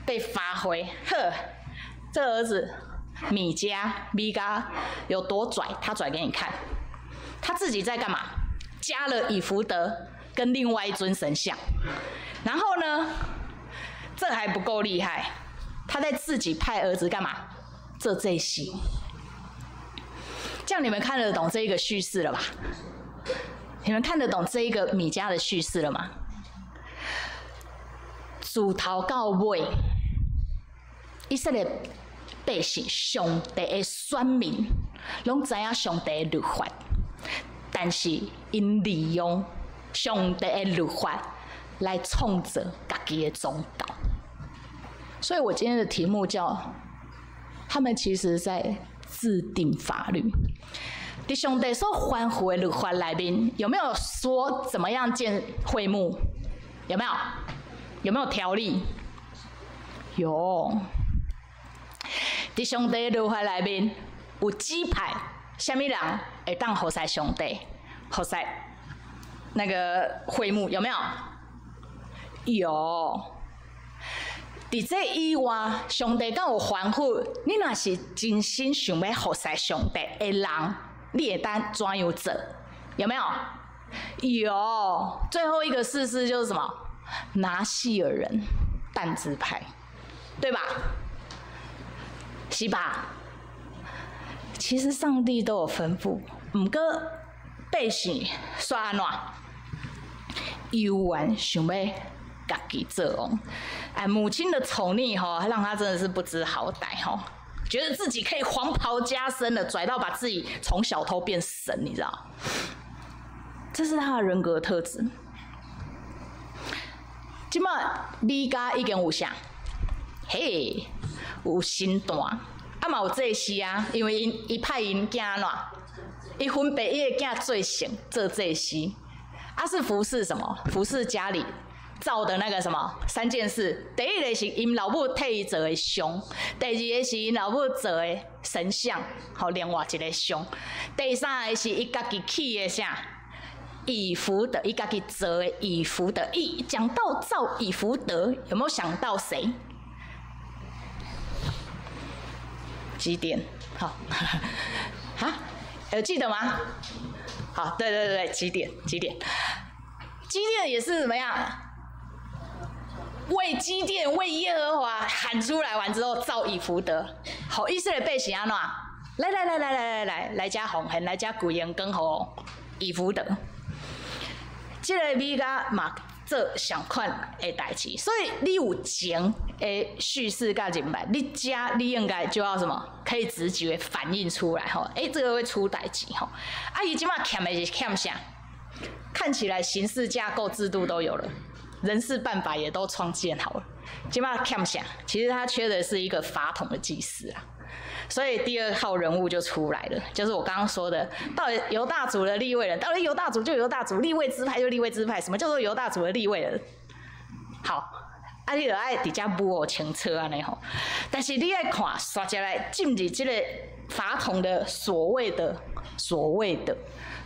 被發揮。呵，這個兒子米迦米迦有多拽，他拽給你看。他自己在幹嘛？加了以弗得跟另外一尊神像，然後呢，這還不夠厲害，他在自己派兒子幹嘛？做祭司。這樣你們看得懂這一個敘事了吧？你們看得懂這一個米迦的敘事了嗎？自頭到尾，以色列百姓上帝的選民，攏知影上帝的律法，但是𪜶利用上帝的律法來創造家己的宗教。所以我今天的題目叫：他們其實在制定法律。佇上帝所吩咐的律法內面，有沒有說怎麼樣建會幕？有沒有？有沒有條例？有。佇上帝律法內面有指派啥物人會當服侍上帝，服侍那個會幕，有沒有？有。佇這以外，上帝閣有吩咐，你若是真心想欲服侍上帝的人，你會當怎樣做？有沒有？有。最後一個事實就是什麼？拿細耳人，但支派，對吧？是吧？其實上帝都有吩咐，毋過百姓煞按怎？猶原想欲家己做王。哎，母親的寵溺吼，讓他真的是不知好歹吼，覺得自己可以黃袍加身了，拽到把自己從小偷變神，你知道？這是他的人格特質。這馬米迦已經有啥？嘿，有神壇，啊嘛有祭司啊，因為𪜶伊派𪜶囝按怎？伊分別伊的囝做聖做祭司，啊是服侍什麼？服侍家裡造的那個什麼三件事。第一個是𪜶老母替伊做的像，第二個是𪜶老母做的神像，予另外一個像。第三個是伊家己起的啥？以弗得，伊家己做的以弗得。一講到造以弗得，有沒有想到誰？幾點？好，哈，有記得嗎？好，對對對，幾點？幾點？基甸也是怎麼樣？為基甸，為耶和華喊出來完之後，造以弗得。好，以色列百姓按怎？來來來來來來來，來遮奉獻，來遮跪榮光予以弗得。這個米迦嘛做相款的代誌，所以你有情的敘事佮明白，你遮你應該就要什麼？可以直覺反映出來吼，欸，這個會出代誌吼。啊，伊這馬欠的是欠啥？看起來形式架構制度都有了，人事辦法也都創建好了，這馬欠啥？其實他缺的是一個法統的祭司啊。所以第二號人物就出來了，就是我剛剛說的，到底猶大族的利未人，到底猶大族就猶大族，利未支派就利未支派，什麼叫做猶大族的利未人？好，啊，你就愛佇遮摸清楚按呢吼。但是你愛看，煞接來進入這個法統的所謂的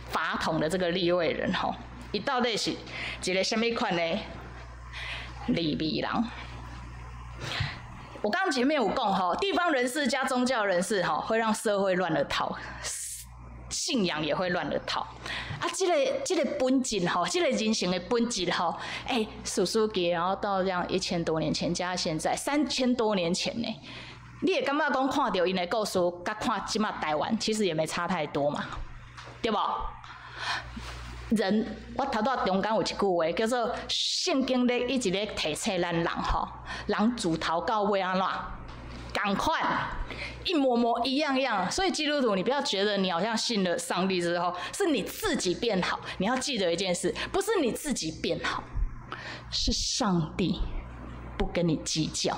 法統的這個利未人吼，伊到底是一個啥物款的利未人？我剛前面有講吼，地方人士加宗教人士吼，會讓社會亂了套，信仰也會亂了套。啊，這個本質吼，這個人性的本質吼，欸，士師記，然後到這樣1000多年前加現在3000多年前呢，你會感覺講看著𪜶的故事，佮看這馬台灣，其實也沒差太多嘛，對無？人，我頭拄仔中間有一句話，叫做聖經咧一直咧提醒咱人吼，人自頭到尾按怎仝款，一模模一樣樣。所以基督徒，你不要覺得你好像信了上帝之後，是你自己變好。你要記得一件事，不是你自己變好，是上帝不跟你計較。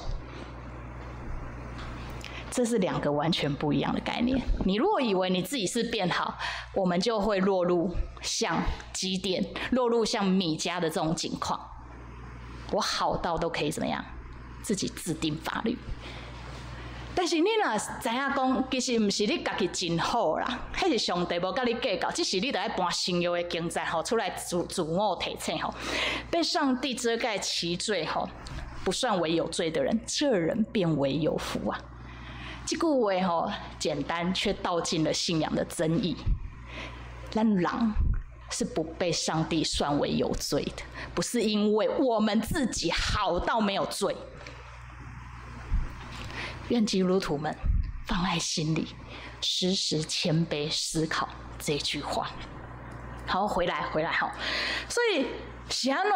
這是兩個完全不一樣的概念。你如果以為你自己是變好，我們就會落入像基甸、落入像米迦的這種境況。我好到都可以怎麼樣？自己制定法律。但是你若知影講，其實毋是你家己真好啦，彼是上帝無佮你計較，只是你著愛搬新約的經節吼出來自我提醒吼，被上帝遮蓋其罪吼，不算為有罪的人，這人便為有福啊。這句話吼簡單，卻道盡了信仰的真意。咱人是不被上帝算為有罪的，不是因為我們自己好到沒有罪。願基督徒們放在心裡，時時謙卑思考這句話。好，回來回來吼。所以是按怎？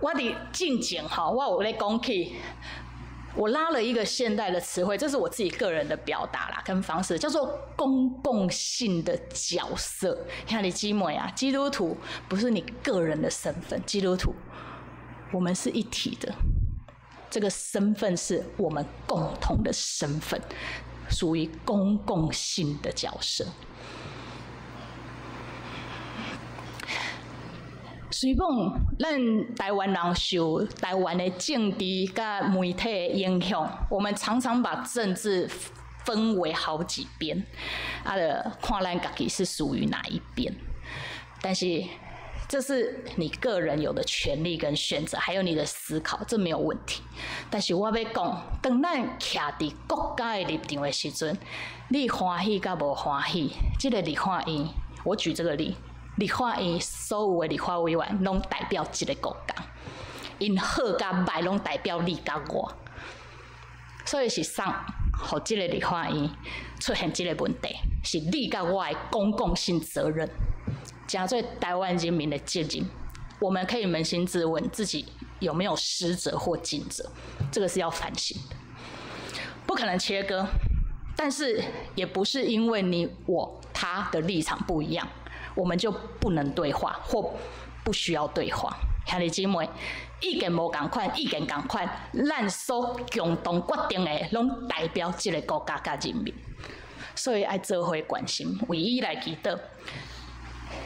我佇進前吼，我有咧講起。我拉了一個現代的詞彙，這是我自己個人的表達啦，跟方式，叫做公共性的角色。兄弟姊妹啊，基督徒不是你個人的身份，基督徒我們是一體的，這個身份是我們共同的身份，屬於公共性的角色。雖講咱台灣人受台灣的政治佮媒體的影響，我們常常把政治分為好幾邊，啊，就看咱家己是屬於哪一邊。但是這是你個人有的權利跟選擇，還有你的思考，這沒有問題。但是我欲講，當咱徛佇國家的立場的時陣，你歡喜佮無歡喜，這個立法院，我舉這個例。立法院所有的立法委員攏代表這個國家，𪜶好佮歹攏代表你佮我，所以是啥予這個立法院出現這個問題，是你佮我的公共性責任，誠做台灣人民的責任。我們可以捫心自問，自己有沒有失責或盡責，這個是要反省的，不可能切割，但是也不是因為你我他的立場不一樣，我們就不能對話或不需要對話。兄弟姊妹，意見無仝款，意見仝款，咱所共同決定的，攏代表這個國家佮人民，所以愛做伙關心，為伊來祈禱。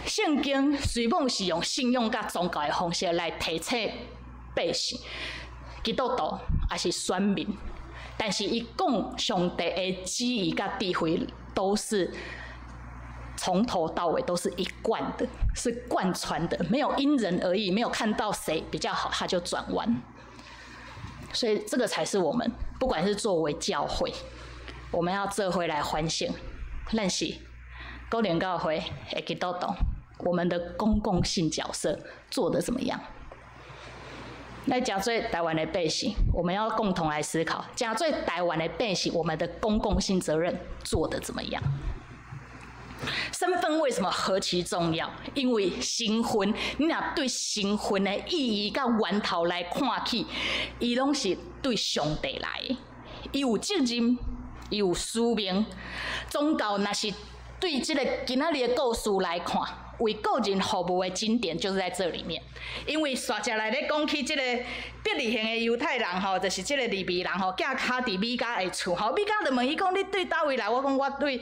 聖經雖罔是用信仰佮宗教的方式來提醒百姓、基督徒抑是選民，但是伊講上帝的旨意佮智慧都是從頭到尾都是一貫的，是貫穿的，沒有因人而異，沒有看到誰比較好他就轉彎。所以這個才是我們，不管是作為教會，我們要做伙來反省，咱是高靈教會的基督徒，我們的公共性角色做得怎麼樣？來誠做台灣的百姓，我們要共同來思考，誠做台灣的百姓，我們的公共性責任做得怎麼樣？身份為什麼何其重要？因為身份，你若對身份的意義佮源頭來看起，伊攏是對上帝來的，伊有責任，伊有使命。宗教若是對這個今仔日的故事來看，為個人服務的經典就是在這裡面。因為煞接來咧講起這個伯利恆的猶太人吼，就是這個利未人吼，寄跤佇米迦的厝吼，米迦就問伊講：你對佗位來？我講我對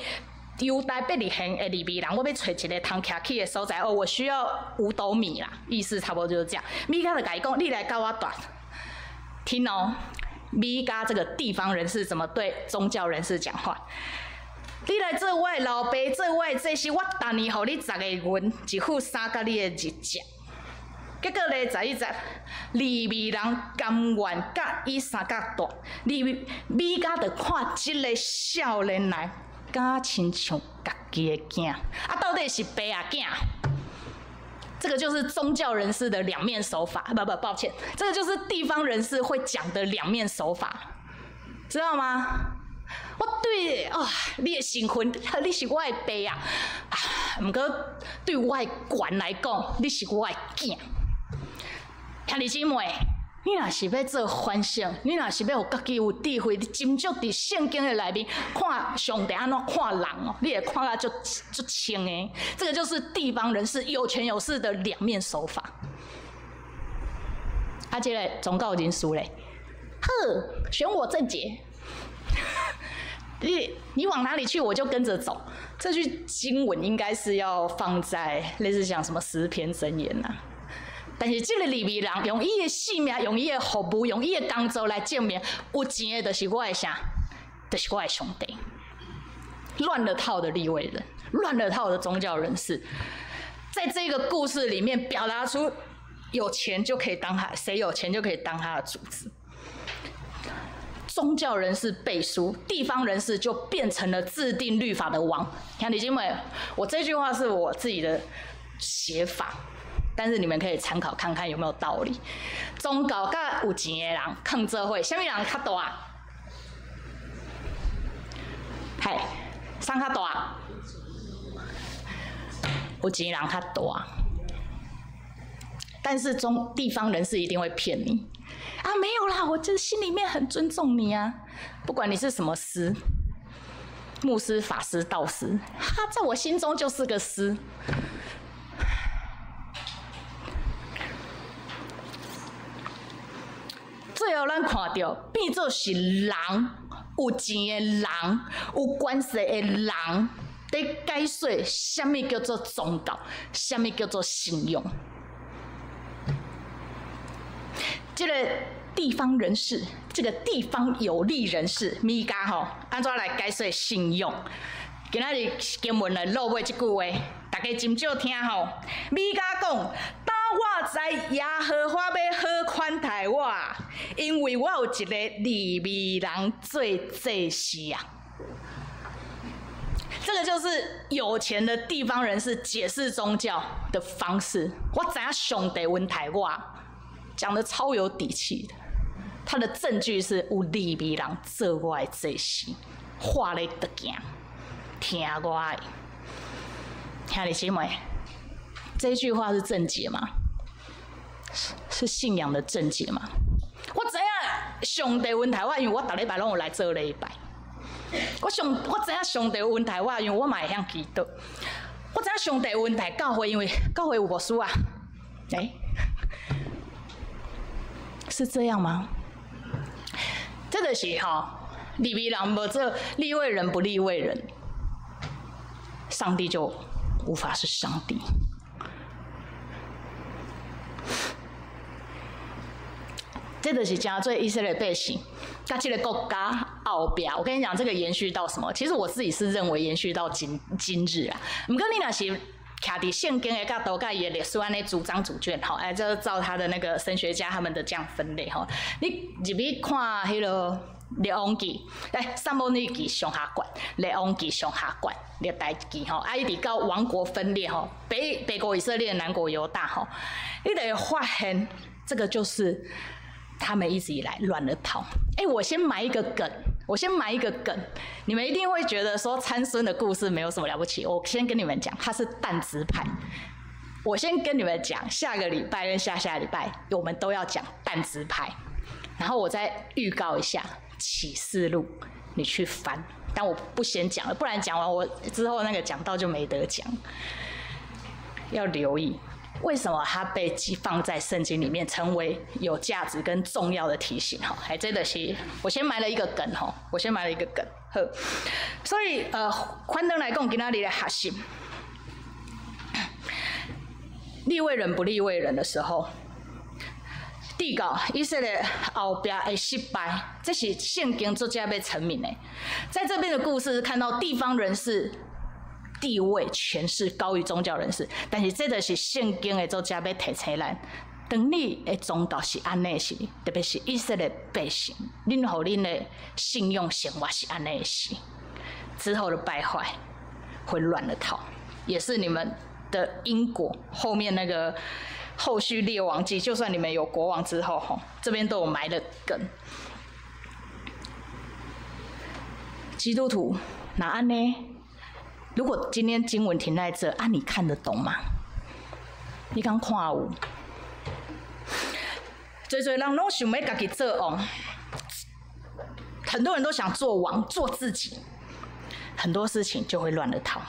猶大伯利恆的利未人，我欲揣一个通徛起的所在哦，我需要5斗米啦，意思差不多就是這樣。米迦就共伊講：你來佮我蹛。聽哦，米迦這個地方人士怎麼對宗教人士講話？你來做我的老爸，做我的祭司，我逐年予你10個銀，一副衫佮你的日食。結果咧，11節，利未人甘願佮伊相佮蹛，利未米迦就看這个少年人，敢親像家己的囝。啊，到底是爸抑囝？這個就是宗教人士的兩面手法，不不，抱歉，這個就是地方人士會講的兩面手法，知道嗎？我對啊，你的身份，你是我的爸啊，啊，毋過對我的權來講，你是我的囝。兄弟姊妹，你若是欲做反省，你若是欲予家己有智慧，你斟酌佇聖經的內面看上帝按怎看人哦，你會看甲足足清的。這個就是地方人士有權有勢的兩面手法。啊，這個宗教人士咧，好，選我鄭捷。你往哪裡去，我就跟着走。這句經文應該是要放在類似像什麼詩篇箴言啊。但是這個利未人用伊的性命，用伊的服務，用伊的工作來證明，有錢的就是我的啥，就是我的上帝。亂了套的利未人，亂了套的宗教人士，在這個故事裡面表達出有錢就可以當他，誰有錢就可以當他的主子。宗教人士背書，地方人士就變成了制定律法的王。兄弟姐妹，我這句話是我自己的寫法，但是你們可以參考看看有沒有道理。宗教佮有錢的人囥做伙，啥物人較大？嘿，啥較大？有錢人較大。但是中地方人士一定會騙你。啊，沒有啦，我這心裡面很尊重你啊，不管你是什麼師，牧師、法師、道師，他在我心中就是個師。最後咱看著變做是人，有錢的人，有關係的人，佇解說啥物叫做宗教，啥物叫做信仰。這個地方人士，這個地方有利人士，米迦吼，按怎來解說信用？今仔日經文的落尾這句話，大家斟酌聽吼。米迦講：當我知耶和華欲好款待我，因為我有一個利未人做祭司啊。這個就是有錢的地方人士解釋宗教的方式。我知影上帝恩待我。講得超有底氣的，他的證據是有利未人做我的祭司，話咧得行，聽我的。兄弟姊妹，這句話是正解嗎？是信仰的正解嗎？我知影上帝恩待我，因為我逐禮拜攏有來做禮拜。我知影上帝恩待我，因為我嘛會曉祈禱。我知影上帝恩待教會，因為教會有牧師啊。欸，是這樣嗎？這就是吼，利未人無做利未人不利未人，上帝就無法是上帝。這就是成做以色列百姓，佮這個國家後壁，我跟你講，這個延續到什麼？其實我自己是認為延續到今日啊。毋過你若是徛佇聖經的角度，佮伊的歷史按呢逐章逐卷吼，哎，就照他的那個神學家他們的這樣分類吼。你入去看彼个列王記，哎，撒母耳記上下卷，列王記上下卷，歷代記吼，啊，一直到王國分裂吼，北國以色列，南國猶大吼，你就會發現這個就是他們一直以來亂了套。哎，我先埋一個梗。我先埋一個梗，你們一定會覺得說參孫的故事沒有什麼了不起。我先跟你們講，他是但支派。我先跟你們講，下個禮拜跟下下禮拜我們都要講但支派，然後我再預告一下啟示錄，你去翻。但我不先講了，不然講完我之後那個講道就沒得講。要留意。為什麼他被放在聖經裡面，成為有價值跟重要的提醒？哈，還真的是，我先埋了一個梗，吼，我先埋了一個梗，好，所以反轉來講，今仔日來學習利未人不利未人的時候，地告以色列後壁的失敗，這是聖經作者欲陳明的。在這邊的故事是看到地方人士地位權勢高於宗教人士，但是這就是聖經的作者欲提醒咱，當你的宗教是按呢時，特別是以色列百姓，恁予恁的信仰生活是按呢時，之後的敗壞會亂了套，也是你們的因果。後面那個後續列王記，就算你們有國王之後，吼，這邊都有埋了梗。基督徒若按呢？如果今天經文停在這，啊，你看得懂嗎？你敢看有？濟濟人攏想欲家己做王，很多人都想做王，做自己，很多事情就會亂了套。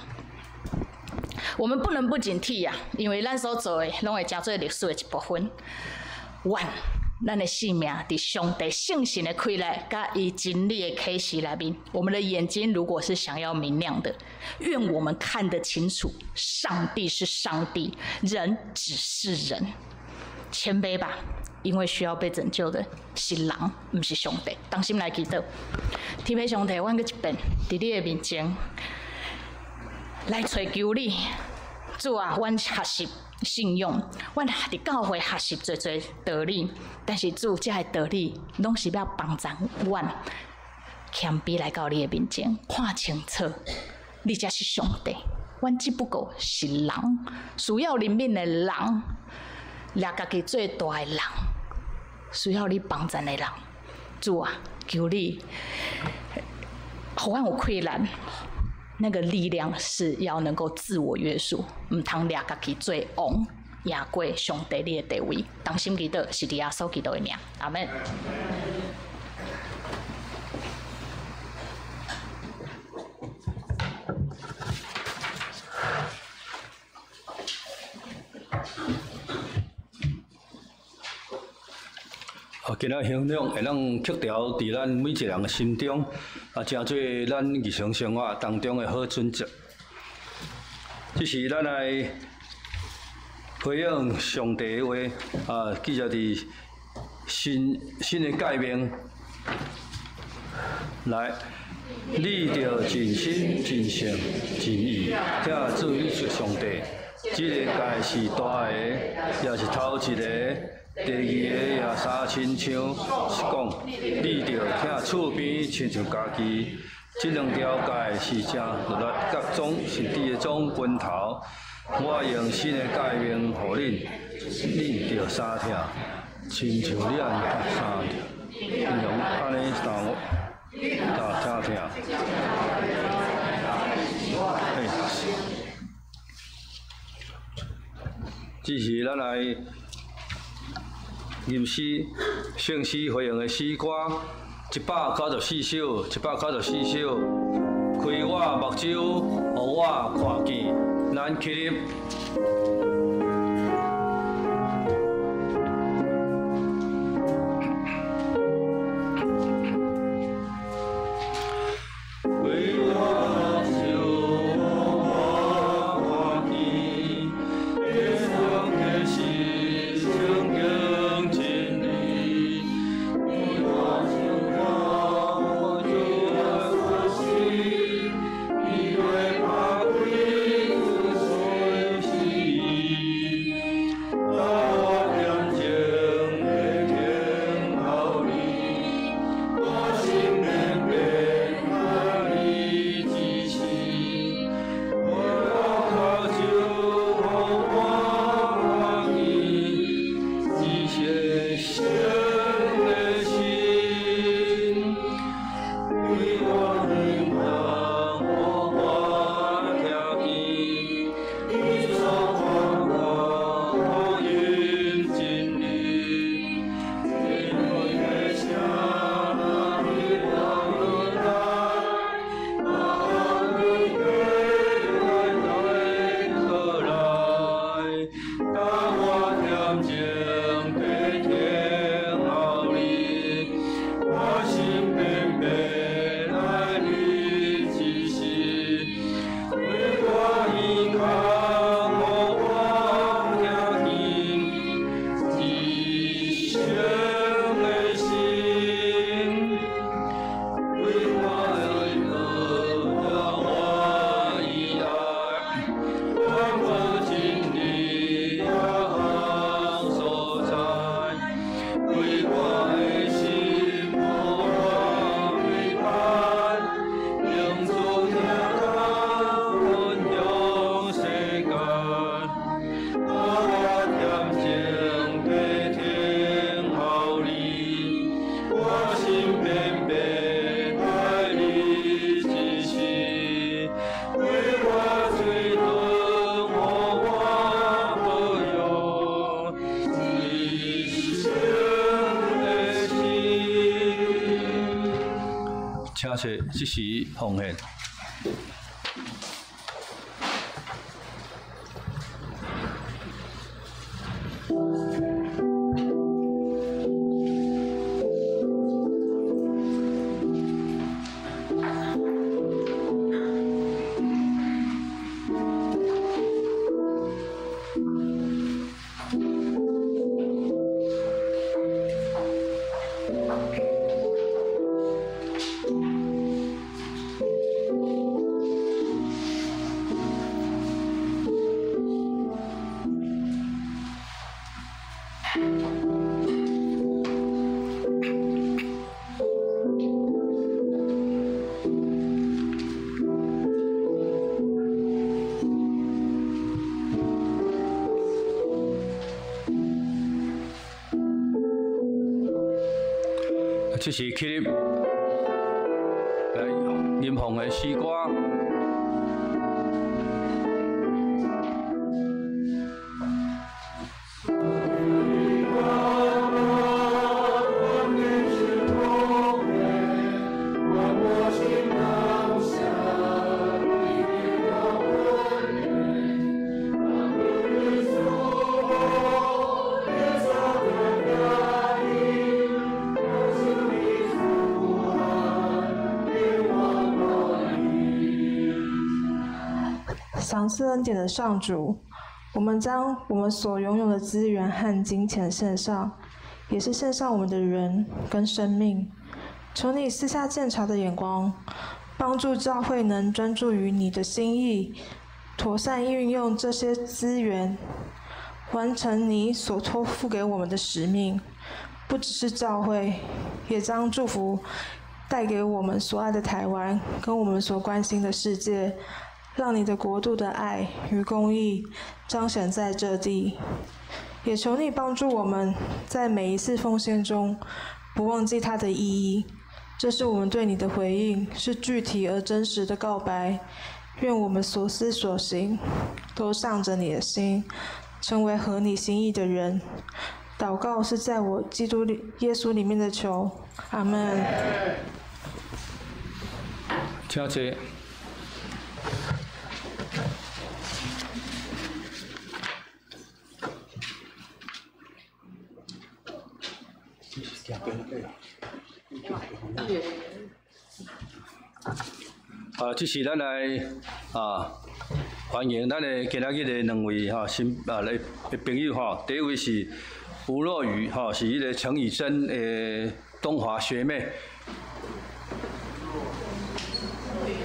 我們不能不警惕呀，因為咱所做的，攏會成做歷史的一部分。願咱的性命佇上帝聖神的氣力，佮伊真理的啟示內面，我們的眼睛如果是想要明亮的，願我們看得清楚，上帝是上帝，人只是人，謙卑吧。因為需要被拯救的是人，毋是上帝。同心來祈禱，天父上帝，阮閣一遍佇你的面前來揣求你，主啊，阮學習信仰，阮佇教會學習濟濟道理，但是主，這个道理攏是欲幫助阮謙卑來到你的面前，看清楚，你才是上帝，阮只不過是人，需要憐憫的人，掠家己做大的人。需要你幫助的人，主啊，求你，予阮有氣力，那個力量是要能夠自我約束，毋通掠家己做王，贏過上帝你的地位。同心祈禱，是佇耶穌基督的名，阿們。啊，今仔分享會當刻牢佇咱每一個人的心中，啊，成做咱日常生活當中的好準則。這是咱來回應上帝的話，啊，記著佇新新的誡命來，你著盡心、盡性、盡意，疼主你的上帝。這个誡是大的，也是頭一個。第二個也相親像，是講你著疼厝邊親像家己。這兩條誡是正律法佮總先知的總本頭。我用新的誡命予恁，恁著相疼，親像你按相疼，親像按呢相相疼。這是咱來吟詩、聖詩回應的詩歌，194首，194首。開我目睭，予我看見，咱起立。請坐，這是奉獻。這是起立來吟誦的詩歌。賞賜恩典的上主，我們將我們所擁有的資源和金錢獻上，也是獻上我們的人跟生命。求你賜下鑒察的眼光，幫助教會能專注於你的心意，妥善運用這些資源，完成你所託付給我們的使命。不只是教會，也將祝福帶給我們所愛的台灣，跟我們所關心的世界。讓你的國度的愛與公義彰顯在這地，也求你幫助我們在每一次奉獻中不忘記它的意義。這是我們對你的回應，是具體而真實的告白。願我們所思所行都向着你的心，成為合你心意的人。禱告是在我基督裡耶穌裡面的求，阿門。請坐。啊，這是咱來啊歡迎咱的今仔日的兩位哈新啊來的朋友哈。第一位是吳若雨哈，是彼個陳以真的東華學妹。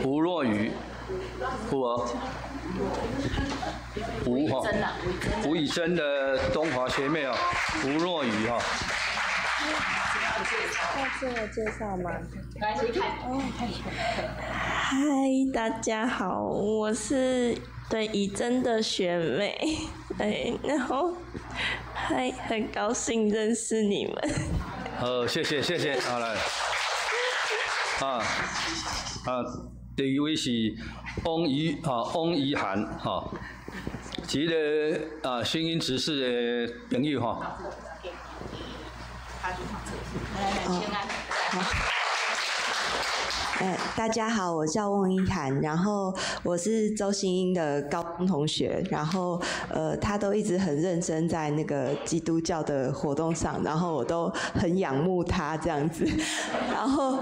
吳若雨，有無？吳哈，吳以真的東華學妹啊，吳若雨哈。要自我介紹嗎？嗨，大家好，我是對以真的學妹，對，然後嗨，很高興認識你們。好，謝謝謝謝，好來，啊啊，第二位是翁怡哈，翁怡涵哈，是彼個啊新英執事的朋友哈。好，大家好，我叫翁一涵，然後我是周新英的高中同學，然後他都一直很認真在那個基督教的活動上，然後我都很仰慕他這樣子，然後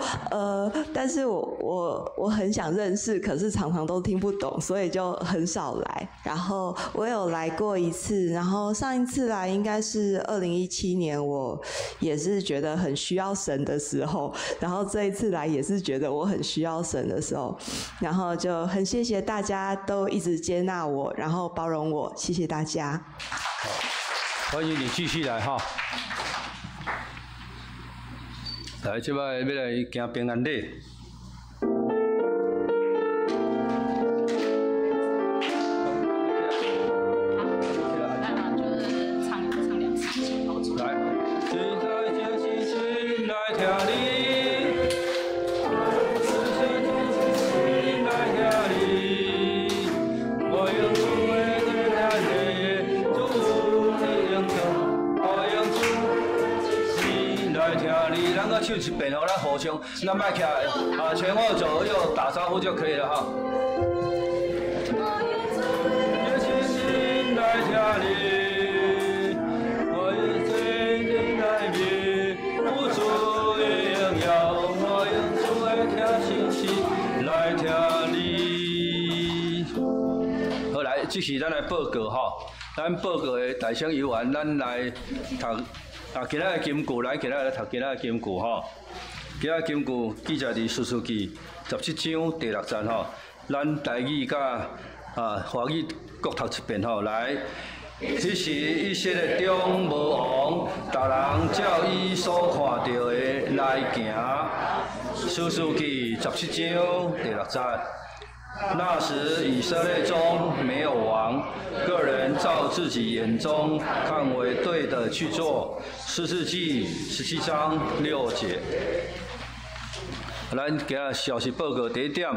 但是我很想認識，可是常常都聽不懂，所以就很少來。然後我有來過一次，然後上一次來應該是2017年，我也是覺得很需要神的時候，然後這一次來也是覺得我很需要神的時候，然後就很謝謝大家都一直接納我，然後包容我，謝謝大家。好，歡迎你繼續來哈。來，這擺欲來行平安禮。閣唱一遍吼，咱互相，咱莫徛啊，前後左右打招呼就可以了哈。我用心來聽你，我用心來聽，有主的榮耀，我用主的聽信息來聽你。好來，這是咱來報告吼，咱報告的大聲遊園，咱來讀啊，今仔的金句，來今仔來讀今仔的金句吼。今仔金句記載佇士師記17章第6節吼，咱台語佮華語各讀一遍吼，來。彼時以色列中無王，逐人照伊所看著的來行。士師記17章第6節。那時以色列中沒有王，各人照自己眼中看為對的去做。士師記17章6節。咱今仔消息報告第一點，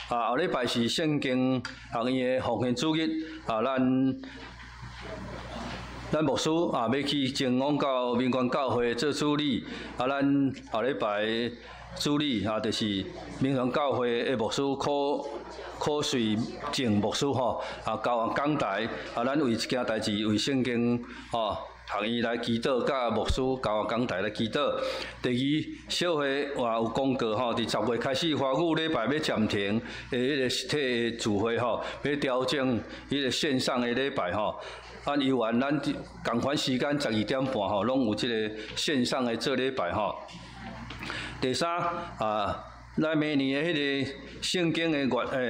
後禮拜是聖經學院的奉獻主日，咱牧師欲去前往到民權教會做主禮，咱後禮拜主禮就是民權教會的牧師柯柯瑞正牧師吼，交換講台，咱為這件代誌為聖經學院來祈禱，佮牧師交換講台來祈禱。第二，小會嘛有公告吼，佇10月開始華語禮拜欲暫停的彼个實體的聚會吼，欲調整彼个線上的禮拜吼。猶原咱仝款時間12點半吼，攏有這個線上的做禮拜吼。第三咱明年的彼个聖經的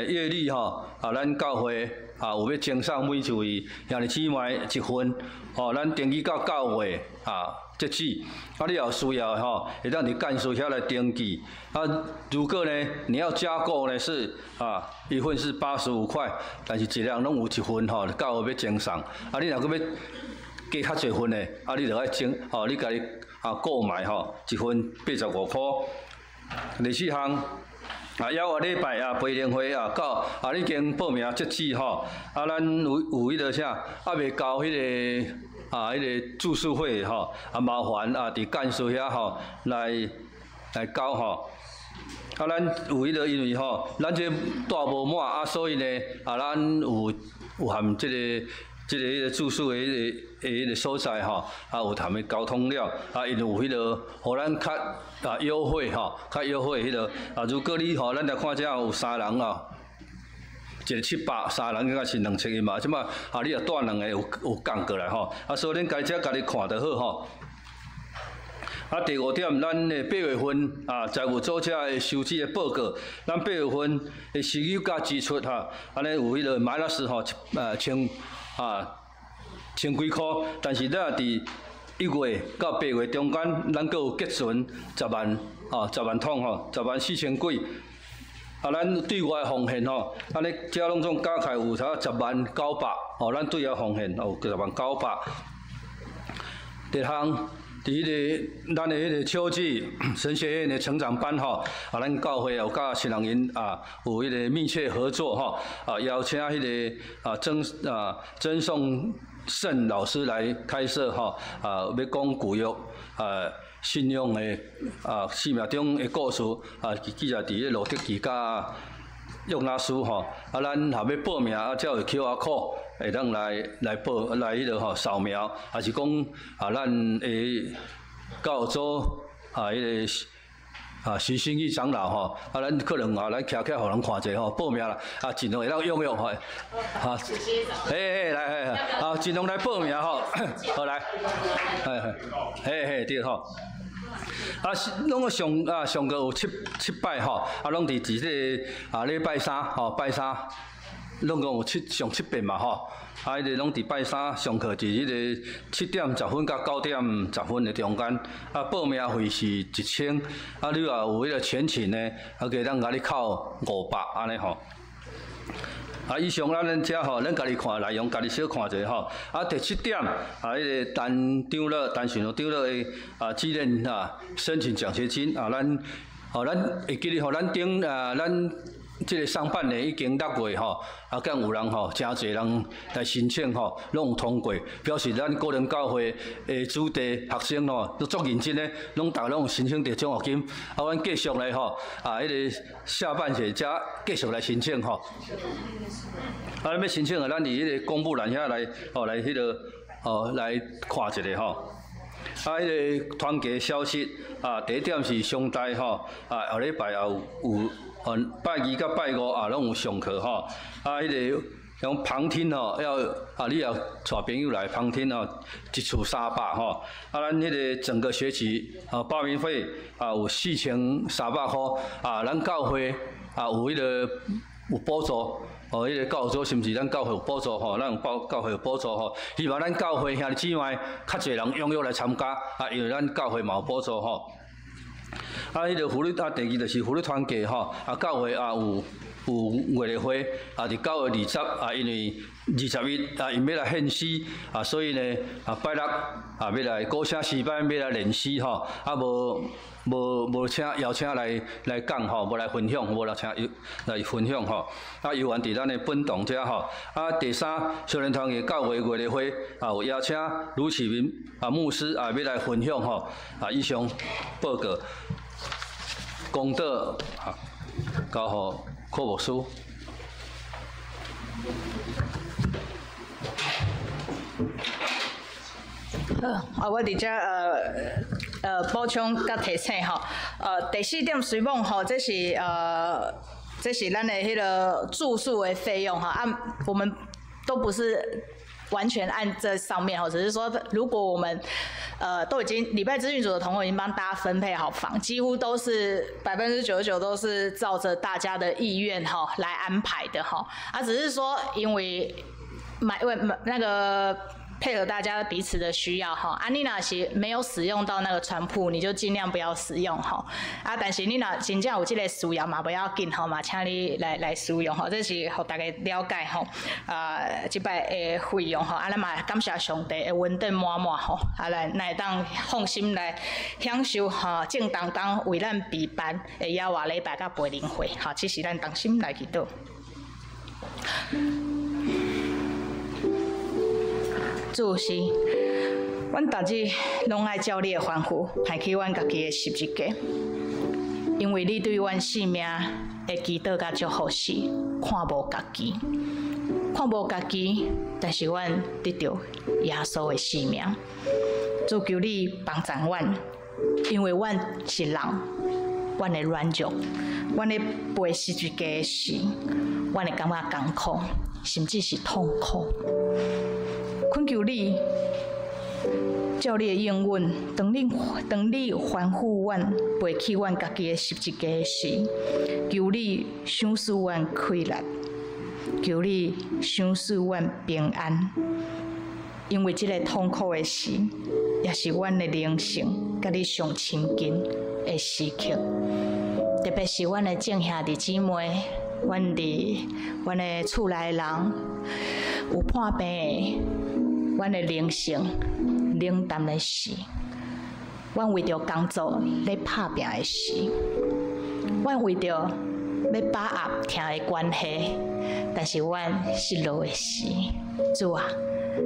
月曆吼，咱教會有欲贈送每一位兄弟姊妹一份，吼，咱登記到9月截止。你若有需要的吼，會當佇幹事遐來登記。如果呢你要加購呢是一份是85塊，但是一人攏有一份吼，教會欲贈送。你若閣欲加較濟份的，你就愛增，吼，你家己購買吼，一份85塊。第四項，猶下禮拜培靈會到已經報名截止吼，咱有彼个啥，猶未交彼个住宿費吼，麻煩佇幹事遐吼來交吼。咱有彼个因為吼，咱這蹛無滿所以呢，咱有含這個住宿的彼個所在吼，有談伊溝通了，𪜶有彼个，予咱較優惠吼，較優惠彼个。如果你吼，咱來看這有三人一个700，三人應該是2100嘛。這擺你若帶兩个有降過來吼，所以恁家這家己看就好吼。第五點，咱的八月份財務組織的收支的報告，咱八月份的收入佮支出哈，按呢有彼个 minus 吼，千幾箍，但是咱佇1月到8月中間，咱閣有結存十萬，10萬桶吼，10萬4千幾。咱對外奉獻吼，按呢遮攏總加起來有差10萬9百，吼，咱對外奉獻有10萬9百。第二項，佇彼个咱的彼个秋季神學院的成長班吼，咱教會有佮新人營有彼个密切合作吼，邀請彼个曾頌勝老師來開設吼，欲講舊約信仰的生命中的故事，記載佇彼个路得記佮約拿書吼，咱若欲報名，才有 QR code 會當來報來彼个吼掃描，抑是講咱會教組彼个徐新義長老吼，咱可能咱徛起來予人看者吼，報名啦，盡量會當踴躍吼，嘿嘿來嘿，盡量來報名吼，好來，嘿嘿，嘿嘿對吼。攏個上課有七擺吼，攏佇這个禮拜三吼，拜三，攏共有七上七遍嘛吼，彼个攏佇拜三上課，佇彼个7點10分到9點10分的中間，報名費是1000，你若有彼個全勤的，會當共你扣500按呢吼。以上咱遮吼，咱家己看內容，家己小看者吼。第七點，彼个陳長老、陳神父長老的紀念申請獎學金，咱，吼，咱會記得吼，咱頂咱這个上半年已经6月吼，啊，敢有人吼，誠濟人來申請吼，攏有通過，表示咱個人教會的子弟學生吼，都足認真的，攏逐个攏有申請著獎學金。啊，阮繼續來吼，啊，彼个下半學才繼續來申請吼。啊，咱欲申請的，咱佇彼個公布欄遐來，吼，來彼个，吼，來看一下吼。啊，彼个團結消息，啊，第一點是上大吼，啊，後禮拜也有有。拜二佮拜五啊，攏有上課吼。啊，彼个像旁聽吼，要啊，你也帶朋友來旁聽吼，一次300吼。啊，咱彼个整個學期啊，報名費啊有4300箍啊，咱教會啊有彼个有補助，哦，彼个教組是毋是咱教會有補助吼？咱有報教會有補助吼。希望咱教會兄弟姊妹較濟人踴躍來參加啊，因為咱教會嘛有補助吼。啊，彼个婦女啊，第二就是婦女團契吼，啊，教會啊有有月例會啊，佇9月20啊，因為21啊，𪜶欲來獻詩啊，所以呢啊，拜六啊，欲來高聲詩班欲來練詩吼，啊，無無無請邀請來來講吼，無來分享，無來請來分享吼。啊，猶原佇咱的本堂遮吼。啊，第三，少年團契教會月例會啊，有邀請盧啟明啊牧師啊，欲來分享吼。啊，以上報告。公道啊，交予柯牧師。好，啊，我佇遮補充佮提醒吼，第四點隨網吼，這是咱的彼个住宿的費用吼，啊，我們都不是完全按這上面吼，只是說如果我們都已經禮拜資訊組的同仁已經幫大家分配好房，幾乎都是99%都是照着大家的意願吼來安排的吼，啊，只是說因為買為那個。配合大家彼此的需要吼，啊，你若是沒有使用到那個床鋪，你就盡量不要使用吼。啊，但是你若真正有這個需要嘛，不要緊吼嘛，請你來來使用吼，這是予大家了解吼。啊，這擺的費用吼，啊，咱嘛感謝上帝的恩典滿滿吼，啊，來會當放心來享受吼正當當為咱備辦的耶和華禮拜佮培靈會，吼，這是咱同心來祈禱。主是，阮逐日攏愛照你的吩咐，抬起阮家己的十字架，因為你對阮性命的祈禱佮祝福是看無家己，看無家己，但是阮得著耶穌的性命。主求你幫助阮，因為阮是人，阮會軟弱，阮咧背十字架的時，阮會感覺艱苦，甚至是痛苦。懇求你，照你的應允，當你吩咐阮背起阮家己的十字架時，求你賞賜阮氣力，求你賞賜阮平安。因為這个痛苦的時，也是阮的靈性佮你上親近的時刻。特別是阮的眾兄弟姊妹，阮佇阮的厝內人有破病的。阮的靈性冷淡的時，阮為著工作咧拍拚的時，阮為著欲把握疼的關係，但是阮失落的時，主啊，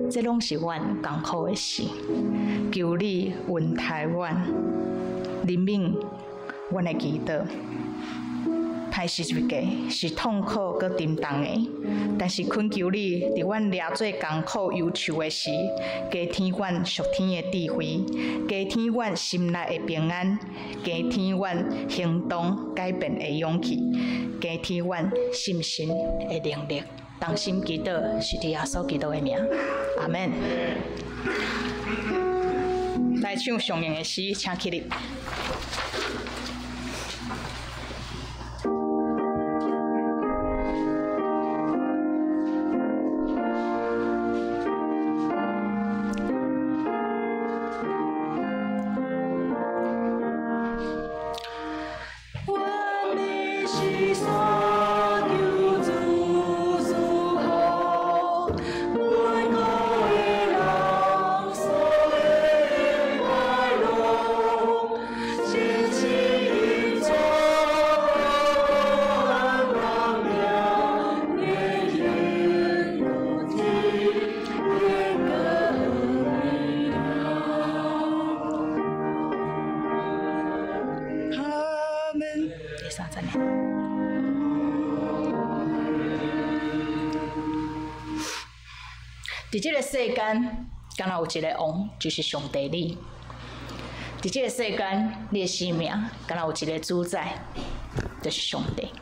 這攏是阮艱苦的時，求你恩待阮，憐憫阮的祈禱。歹十字架是痛苦閣沉重的，但是懇求你，佇阮掠做艱苦憂愁的時，加添阮屬天的智慧，加添阮心內的平安，加添阮行動改變的勇氣，加添阮信心的能力。同心祈禱，是佇耶穌基督的名，阿們。來唱上用的詩，請起立。是安呢。佇這个世間，敢若有一个王，就是上帝你。佇這个世間，你的生命敢若有一個主宰，就是上帝。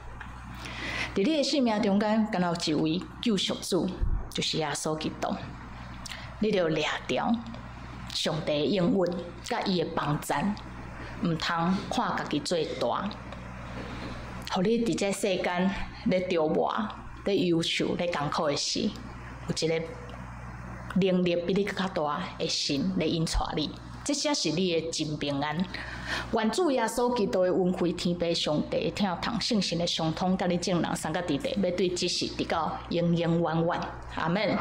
佇你的生命中間，敢若有一位救贖主，就是耶穌基督。你著掠著上帝的應允，佮伊的幫贊，毋通看家己做大，予你佇這世間咧著磨、咧憂愁、咧艱苦的時，有一個能力比你閣較大的神咧引帶你，這才是你的真平安。願主耶穌基督的恩惠、天父上帝的疼痛、聖神的相通，佮你眾人三个弟弟，欲對這世直到永永遠遠。阿們。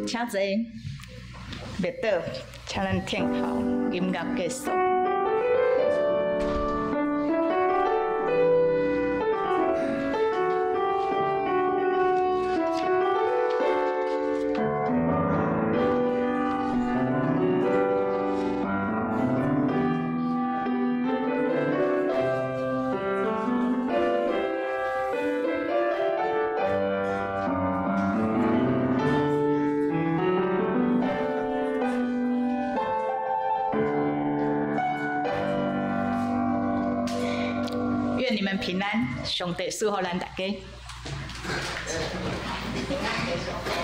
請坐，別倒，請咱聽候音樂結束。願你們平安，上帝賜福咱大家。平安。